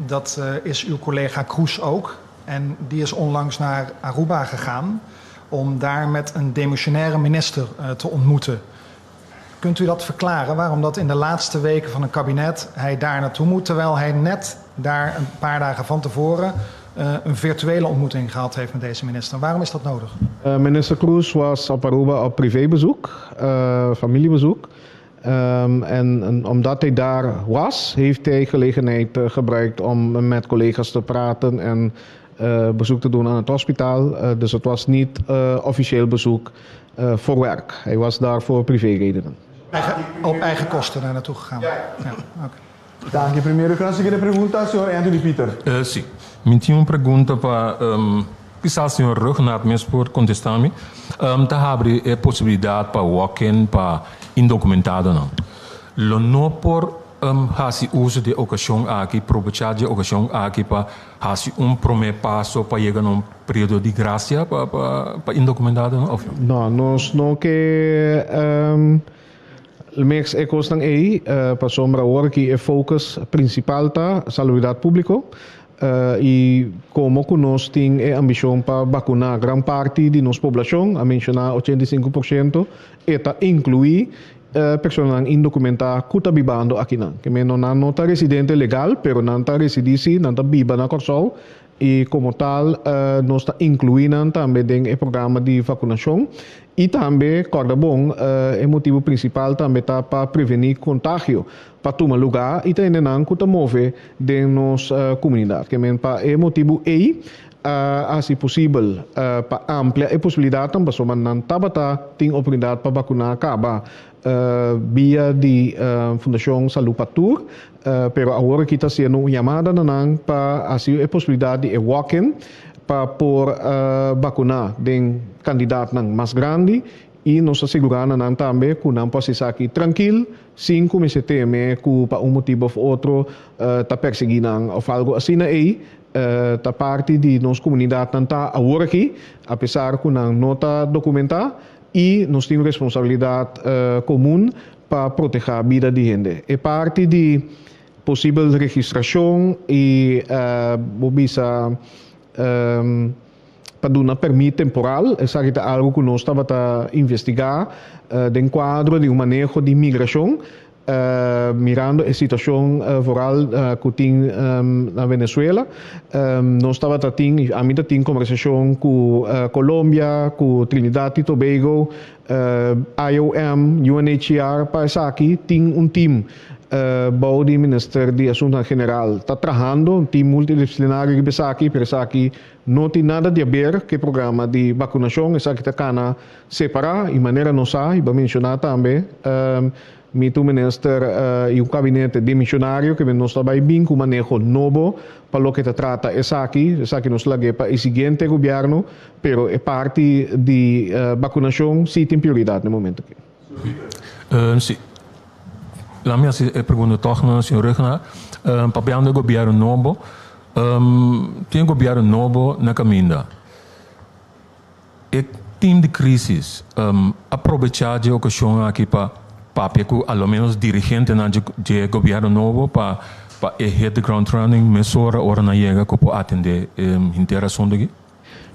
Dat is uw collega Kroes ook. En die is onlangs naar Aruba gegaan om daar met een demissionaire minister te ontmoeten. Kunt u dat verklaren, waarom dat in de laatste weken van een kabinet hij daar naartoe moet, terwijl hij net daar een paar dagen van tevoren een virtuele ontmoeting gehad heeft met deze minister? Waarom is dat nodig? Minister Kroes was op Aruba op privébezoek, familiebezoek. En omdat hij daar was, heeft hij gelegenheid gebruikt om met collega's te praten en bezoek te doen aan het hospitaal. Dus het was niet officieel bezoek voor werk. Hij was daar voor privéredenen. Op eigen kosten daar naartoe gegaan? Ja. Ja, okay. Dank je, premier. E siguiente pregunta, señor Anthony Pieter. Si. Mi tin un pregunta pa kisas señor Rhuggenaath mes por kontestá mi. Ta habri e posibilidat pa walk-in pa indokumentadonan. Lo no por hasi uso di okashon aki, probechá di okashon aki pa hasi un promé paso pa yega na un periodo di grasia pa indokumentadonan? Of no? No, nos no ke mix e kosnan ei, pasobra awor ku e focus prinsipal ta salubridat públiko. I komo ku nos tin e ambishon pa vakuná gran parti di nos poblashon, a menshoná 85%, e ta inkluí personanan indokumentá ku ta bibando akinan. Ke men nan no ta residente legal, pero nan ta residí si, nan ta biba na Kòrsou i komo tal nos ta inkluí nan tambe den e programa di vakunashon. I tambe, kòrda bon, e motibu prinsipal tambe ta pa prevení kontagio pa tuma lugá i ta nan ku ta move den nos komunidat. Ke men pa e motibu ei, hasi posibel pa amplia e posibilidat pa nan tabata tin oportunidat pa vakuná kaba via di Fundashon Salú pa Tur, pero awor aki ta hasiendo un yamada na nan pa hasi e posibilidat di e walk-in pa por vakuná den kantidatnan mas grandi i nos asegurá nan tambe ku nan por aki trankil, sin kuminsá teme ku pa un motibu òf otro ta persiguí nan òf algu asina ei. Ta parti di nos komunidat nan ta awor aki, apesar ku nan no ta dokumentá, i nos tin responsabilidat komun pa protehá bida di hende. E parti di posibel registrashon i bisa pa duna pèrmit temporal, esaki ta algu ku nos tabata investigá den kuadro di un maneho di migrashon. Mirando e situacion vooral cu tin na Venezuela, nos tabata tin y ami ta tin conversacion cu Colombia, cu Trinidad y Tobago, IOM, UNHCR pa esaki. Tin un team bou di Minister di Asuntonan General ta trahando, un team multidisciplinario riba esaki, pero esaki no tin nada di haber cu e programa di vacunacion, esaki ta cana separa y manera nos sa y bo a menciona tambe, mi ta un minister y un gabinete demisionario cu nos ta bay bin cu maneho nobo pa loke ta trata esaki. Esaki nos lag'e pa e siguiente gobierno, pero e parti di vacunacion si tin prioridad na e momento aki. Si. Laat mi haci e pregunta toch na señor Ruggenaath. Papiando e gobierno nobo, tin e gobierno nobo na caminda. E team di crisis a probecha dje ocasion aki pa papia cu a lo menos dirigentenan dje gobierno nobo pa pa e hit the ground running mesora ora nan yega cu por atende henter asunto aki?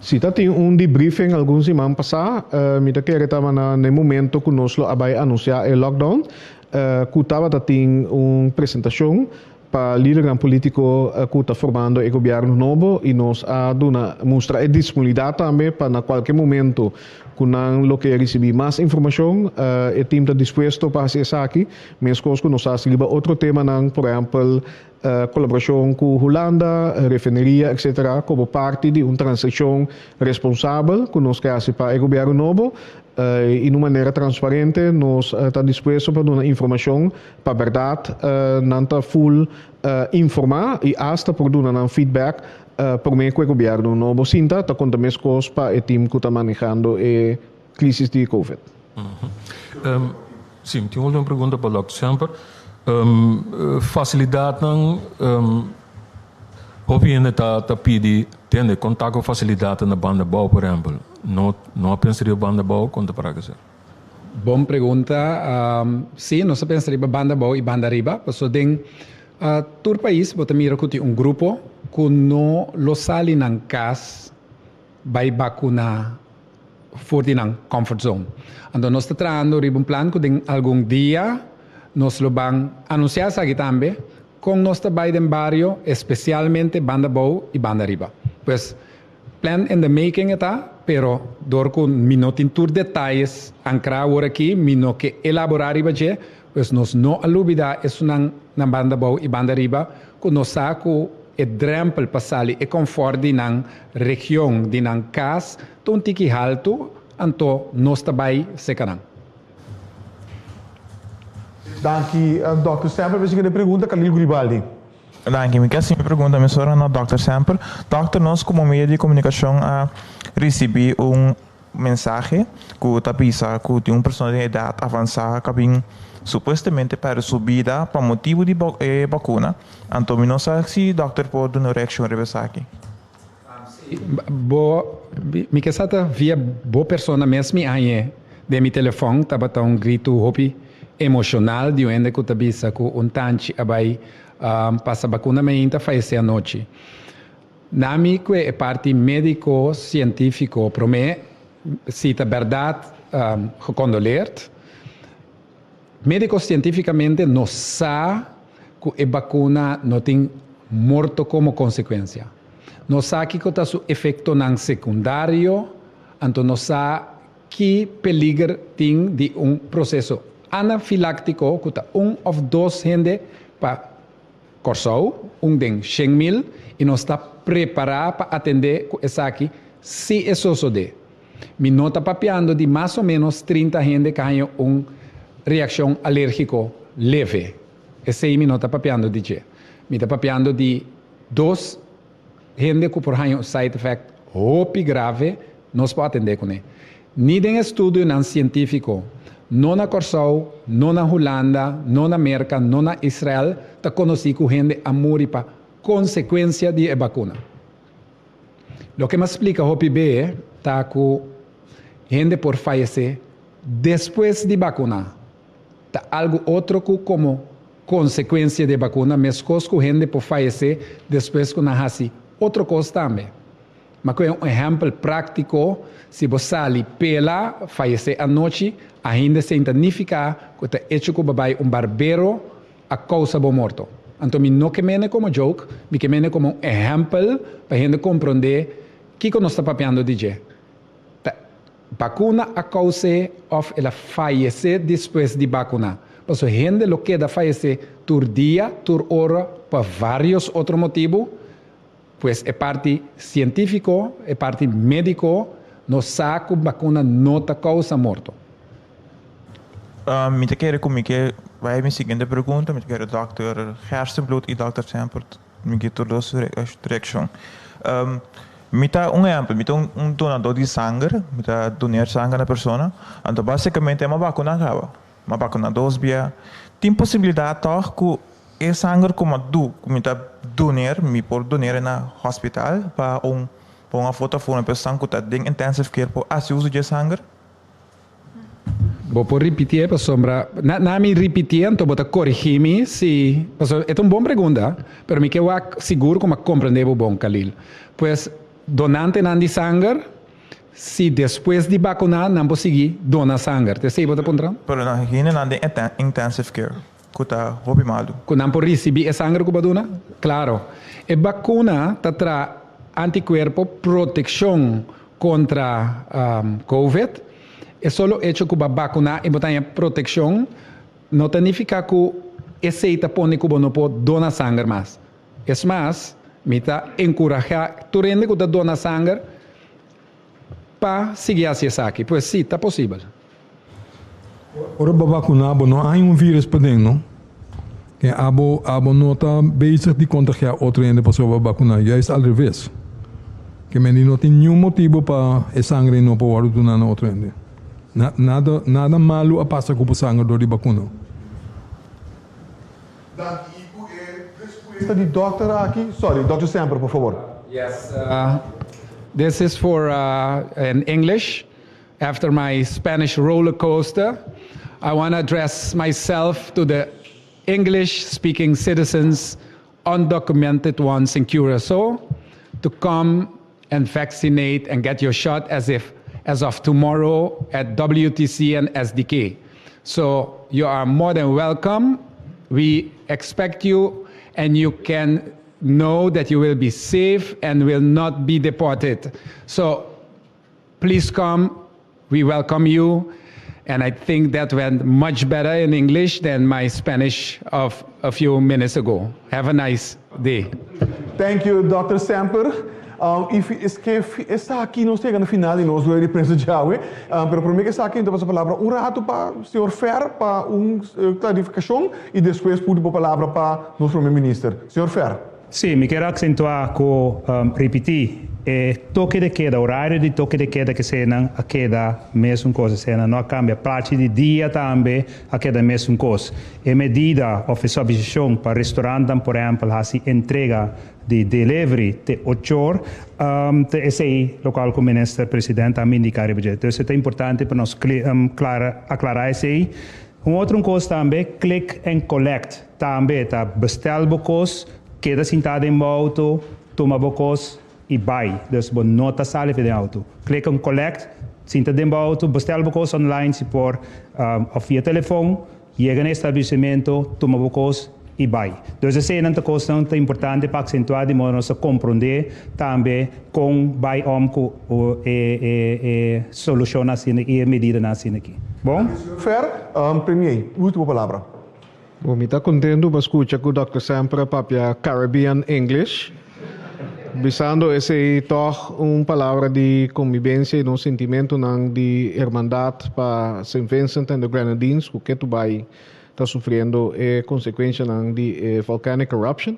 Si ta tin un debriefing algun siman pasa, mi ta kere tabata na e momento cu nos lo a bay anuncia e lockdown, cu tabata tin un presentacion pa lidernan politico cu ta formando e gobierno nobo y nos a duna mustra e disponibilidad tambe pa na cualke momento cu nan lo ke ricibi mas informacion, e team ta dispuesto pa haci esaki, mescos cu nos a haci riba otro temanan, por ehempel colaboracion cu Hulanda, refineria etc. Como parti di un transaccion responsabel cu nos ke haci pa e gobierno nobo y na un manera transparente nos ta dispuesto pa duna informacion Pa bèrdat nan ta full informá i asta por duna nan feedback promé ku e gobièrnu nobo sinta ta konta meskos pa e team ku ta manehando e krisis di covid. Sí, mi tin un último pregunta pa Dòkter Semper. Fasilidatnan, hopi hende ta ta pidi tende konta ku fasilidatnan na banda abou por ehèmpel. No no a pensa riba banda abou kon ta para ku esei? Bon pregunta. Sí, nos a pensa riba banda abou i banda ariba, pasobra den tur pais bo ta mira ku tin un grupo ku no lo sali nan kas bai bakuna for di nan comfort zone. Anto nos ta trahando riba un plan ku den algun dia nos lo ban anunsiá esaki tambe, kon nos ta bai den bario, espesialmente banda abou i banda ariba. Pues Plan in the making e ta, pero dor ku mi no tin tur detayes ankrá awor aki, mi no ke elaborá riba dje, pues nos no a lubidá esunnan na banda abou i banda riba ku nos sa ku e drèmpel pa sali e kònfòrt di nan region, di nan kas, ta un tiki haltu, anto nos ta bai seka nan. Danki Dòkter Semper. Mi siguiente pregunta, Khalil Guribaldi. Danki. Mi ke hasi mi pregunta mesora na Dòkter Semper. Dòkter, nos komo medio di komunikashon a risibí un mensahe ku ta bisa ku tin un persona den edat avansá ku a bin supuestamente pèrdè su bida pa motibu di e bakuna. Anto mi no sa si dòkter por duna un reakshon riba esaki. Bo, mi ke sa ta via bo persona mes mi hañ'é den mi telefòn, tabata un gritu hopi emoshonal di un hende ku ta bisa ku un tanchi a bai pasa bakuna meinta fayesé anochi. Na mi ku e parti médiko sientífiko promé si ta bèrdat gekondoleerd. Médiko sientífikamente no sa ku e bakuna no tin morto komo konsekuensia. No sa kiko ta su efektonan sekundario, anto no sa ki peliger tin di un proseso anafiláktiko ku ta un òf dos hende pa Kòrsou, un den 100.000, i nos ta prepará pa atendé ku esaki si e sosodé. Mi no ta papiando di mas o ménos 30 hende ku a haña un reakshon alérgiko leve. Esei mi no ta papiando di dje. Mi ta papiando di dos hende ku por haña un side effect hopi grave, nos por atendé kuné. Ni den estudionan sientífiko, no na Kòrsou, no na Hulanda, no na Merka, no na Israel, ta konosí ku hende a muri pa konsekuensia di e bakuna. Loke mi a splika hopi be ta ku hende por fayesé despues di bakuná. Ta algu otro ku komo konsekuensia di e bakuna, meskos ku hende por fayesé despues ku nan hasi otro kos tambe. Ma ku un ehèmpel práktiko, si bo sali pela, fayesé anochi, ainda esei ta nifiká ku ta echo ku bo bai un barbero a kousa bo morto. Anto mi no ke mene komo joke, mi ke mene komo un ehèmpel pa hende komprondé kiko nos ta papiando di dje. Ta bakuna a kous'é òf el a fayesé despues di bakuná? Pasobra hende lo keda fayesé tur dia, tur ora pa vários otro motibu. Pues e parti sientífiko, e parti médiko, nos sa ku bakuna no ta kousa morto. Mi ta kere ku mi ke bai mi siguiente pregunta, mi ta kere dòkter Gerstenbluth i dòkter Sempert mi ke tur dos reakshon. Mi ta un ehèmpel, mi ta un donadó di sanger, mi ta doneer sanger na persona, anto básikamente mi a bakuná kaba, mi a bakuná dos bia. Tin posibilidat tòg ku E sanger ku mi a du, ku mi ta doner, mi por doner na hospital pa un pa un afó ta forma personan ku ta den intensive care por hasi uso dje sanger? Bo por ripitié pasobra na na mi ripitié anto bo ta korigí mi si pasobra e ta un bon pregunta pero mi ke wak sigur ku mi a komprendé bo bon Khalil. Pues donantenan di sanger si despues di bakuná nan por sigui dona sanger ta esei bo ta puntra? Pero nan hendenan den intensive care. Ku ta hopi malu. Ku nan por risibí e sanger ku bo a duna? Klaro. E bakuna ta traha antikuerpo, protekshon kontra covid. E solo echo ku bo a bakuná i bo ta haña protekshon no ta nifiká ku esei ta pone ku bo no por dona sanger mas. Es mas, mi ta enkurahá tur hende ku ta dona sanger pa sigui hasi esaki. Pues sí, ta posibel. Ora bo vacuná bo no hay un virus paden no. Ke abo abo no ta bezig di contagiá otro hende pasobra bo a vacuná, juist al reves. Ke men di no tin niun motibo pa e sangre no por wòrdu duná na otro hende. Na nada nada malu a pasa ku bo sanger dor di bakuna. Danki i ku e respuesta di dòkter aki, sorry, dòkter Semper por fabor. Yes, this is for in English. After my Spanish roller coaster, I want to address myself to the English speaking citizens, undocumented ones in Curacao, to come and vaccinate and get your shot as if as of tomorrow at WTC and SDK. So you are more than welcome. We expect you and you can know that you will be safe and will not be deported. So please come. We welcome you. And I think that went much better in English than my Spanish of a few minutes ago. Have a nice day. Thank you, Dr. Semper. If esaki esaki nos yega na final di nos rueda di prensa djawe, pero prome ku esaki mi ta pasa palabra un ratu pa señor Fer pa un klarifikashon i despues pudi por palabra pa nos prome minister. Señor Fer. Sí, mi kier aksentuá ku ripití e toke de keda, orario di toke de keda kesenan a keda mesun kos, esenan no a kambia. Plachi di dia tambe a keda mesun kos. E medida òf e suavisashon pa restorantnan por ehèmpel hasi entrega di delivery te ochor, ta esei lokual ku Minister President a indiká riba dje. Dus e ta importante pa nos klara aklará esei. Un otro kos tambe, click and collect. Tambe ta bestel bo kos, keda sintá den bo outo, tuma bo kos i bai. Dus bo no ta sali for den outo. Click and collect, sinta den bo outo, bestel bo kos online si por òf via telefon, yega na e establesimentu, tuma bo kos i bai. Dus eseinan ta kosnan ta importante pa aksentuá di moda nos ta komprondé tambe kon bai om ku e e solushonnan asina i e medidanan asina aki. Bon? Fer, Premier, ultimo palabra. Bon, mi ta kontentu pa skucha ku Dòkter Semper a papia Caribbean English, bisando esei tòg un palabra di kombibensia i nos sintimentunan di hermandat pa Saint Vincent and the Grenadines ku ketu bai ta sufriendo e konsekuenshanan di e volcanic eruption.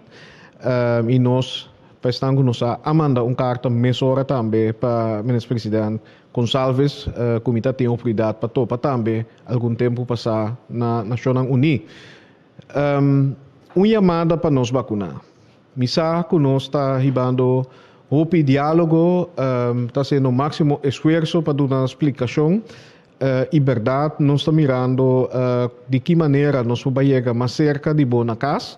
I nos pa esnan ku nos a a manda un karta mesora tambe pa Minister President Gonsalves ku mi ta tin oportunidat pa topa tambe algun tempu pasá na Nashonnan Uní. Un yamada pa nos bakuná. Mi sa ku nos ta hibando hopi diálogo, ta hasiendo máksimo esfuerso pa duna splikashon i bèrdat nos ta mirando di ki manera nos por bai yega mas serka di bo na kas,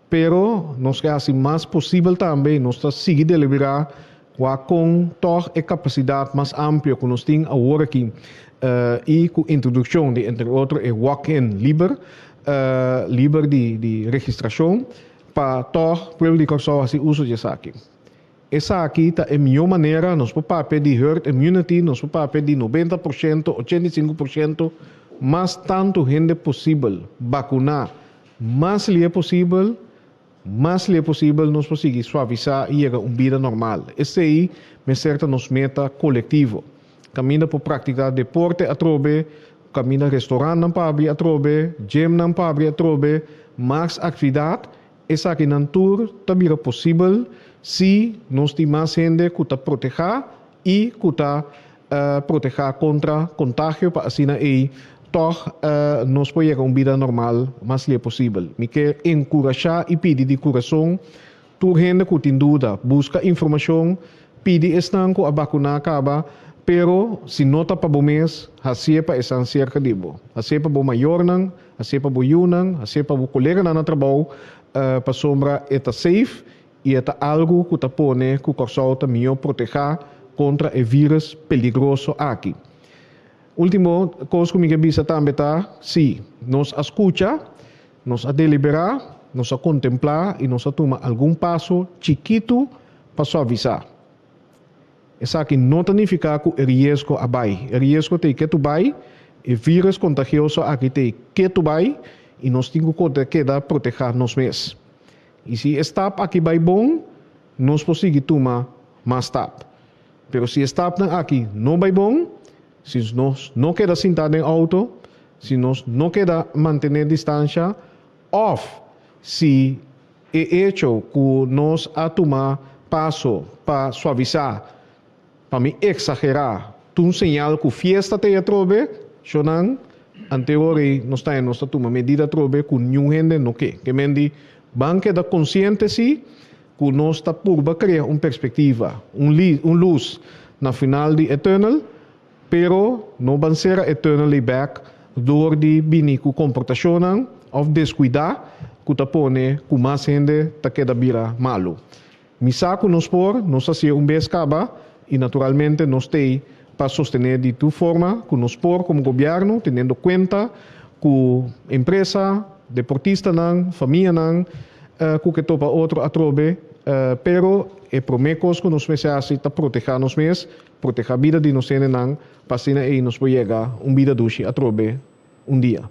pero nos ke hasi mas posibel tambe i nos ta sigui deliberá. Wak kon tòg e kapasidat mas amplio ku nos tin awor aki i ku introdukshon di entre otro e walk-in liber, liber di di registrashon, pa tòg pueblo di Kòrsou hasi uso di esaki. Esaki ta e mihó manera, nos por papia di herd immunity, nos por papia di 90%, 85%, mas tantu hende posibel bakuná mas lihe posibel, Mas lihé posibel nos por sigui suavisá i yega un bida normal. Esei mester ta nos meta kolektivo. Kaminda por praktiká deporte atrobe, kaminda restorantnan pa abri atrobe, gymnan pa abri atrobe, mas aktividat, esakinan tur ta bira posibel si nos tin mas hende ku ta protehá i ku ta protehá kontra kontagio pa asina ei tòg nos por yega un bida normal mas lie posibel. Mi ke enkurashá i pidi di kurason tur hende ku tin duda, buska informashon, pidi esnan ku a bakuná kaba, pero si no ta pa bo mes, hasié pa esnan serka di bo. Hasié pa bo mayornan, hasié pa bo yunan, hasié pa bo koleganan na trabou, pasobra e ta safe I e ta algu ku ta pone ku Kòrsou ta mihó protehá kontra e vírus peligroso aki. Último kos ku mi ke bisa tambe ta, sí, nos a skucha, nos a deliberá, nos a kontemplá i nos a tuma algun paso chikitu pa suavisá. Esaki no ta nifiká ku e riesgo a bai. E riesgo ta e ketu bai, e vírus kontagioso aki ta e ketu bai i nos tin ku keda protehá nos mes. I si e stap aki bai bon, nos por sigui tuma mas stap. Pero si e stapnan aki no bai bon, si nos no keda sintá den outo, si nos no keda mantené distansha òf si e echo ku nos a tuma paso pa suavisá, Pa mi eksagerá, ta un señal ku fiesta ta ei atrobe, shonnan, anteor ei nos ta nos ta tuma medida atrobe ku niun hende no ke. Ke men di, ban keda konsiente si ku nos ta purba krea un perspektiva, un li, un lus na final di e tùnel, pero no ban sera e tùnel ei bèk dor di bini ku komportashonnan òf deskuidá ku ta pone ku mas hende ta keda bira malu. Mi sa ku nos por, nos a hasié un bes kaba i naturalmente nos t'ei pa sostené di tur forma ku nos por komo gobièrnu teniendo kuenta ku empresa, deportistanan, famianan ku ke topa otro atrobe, pero e promé kos ku nos mester hasi ta protehá nos mes, protehá bida di nos hendenan pa asina ei nos por yega un bida dushi atrobe. Un dia.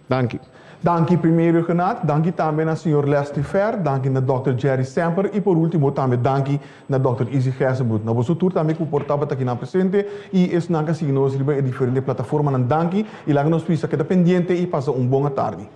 Danki. Danki Premier Rhuggenaath, danki tambe na señor Leslie Fer, danki na Dòkter Jerry Semper y por ultimo tambe danki na Dòkter Izzy Gerstenbluth. Na boso tur tambe cu por tabata akinan presente y esnan cu a sigui nos riba e diferente plataformanan danki y laga nos bisa keda pendiente y pasa un bon atardi.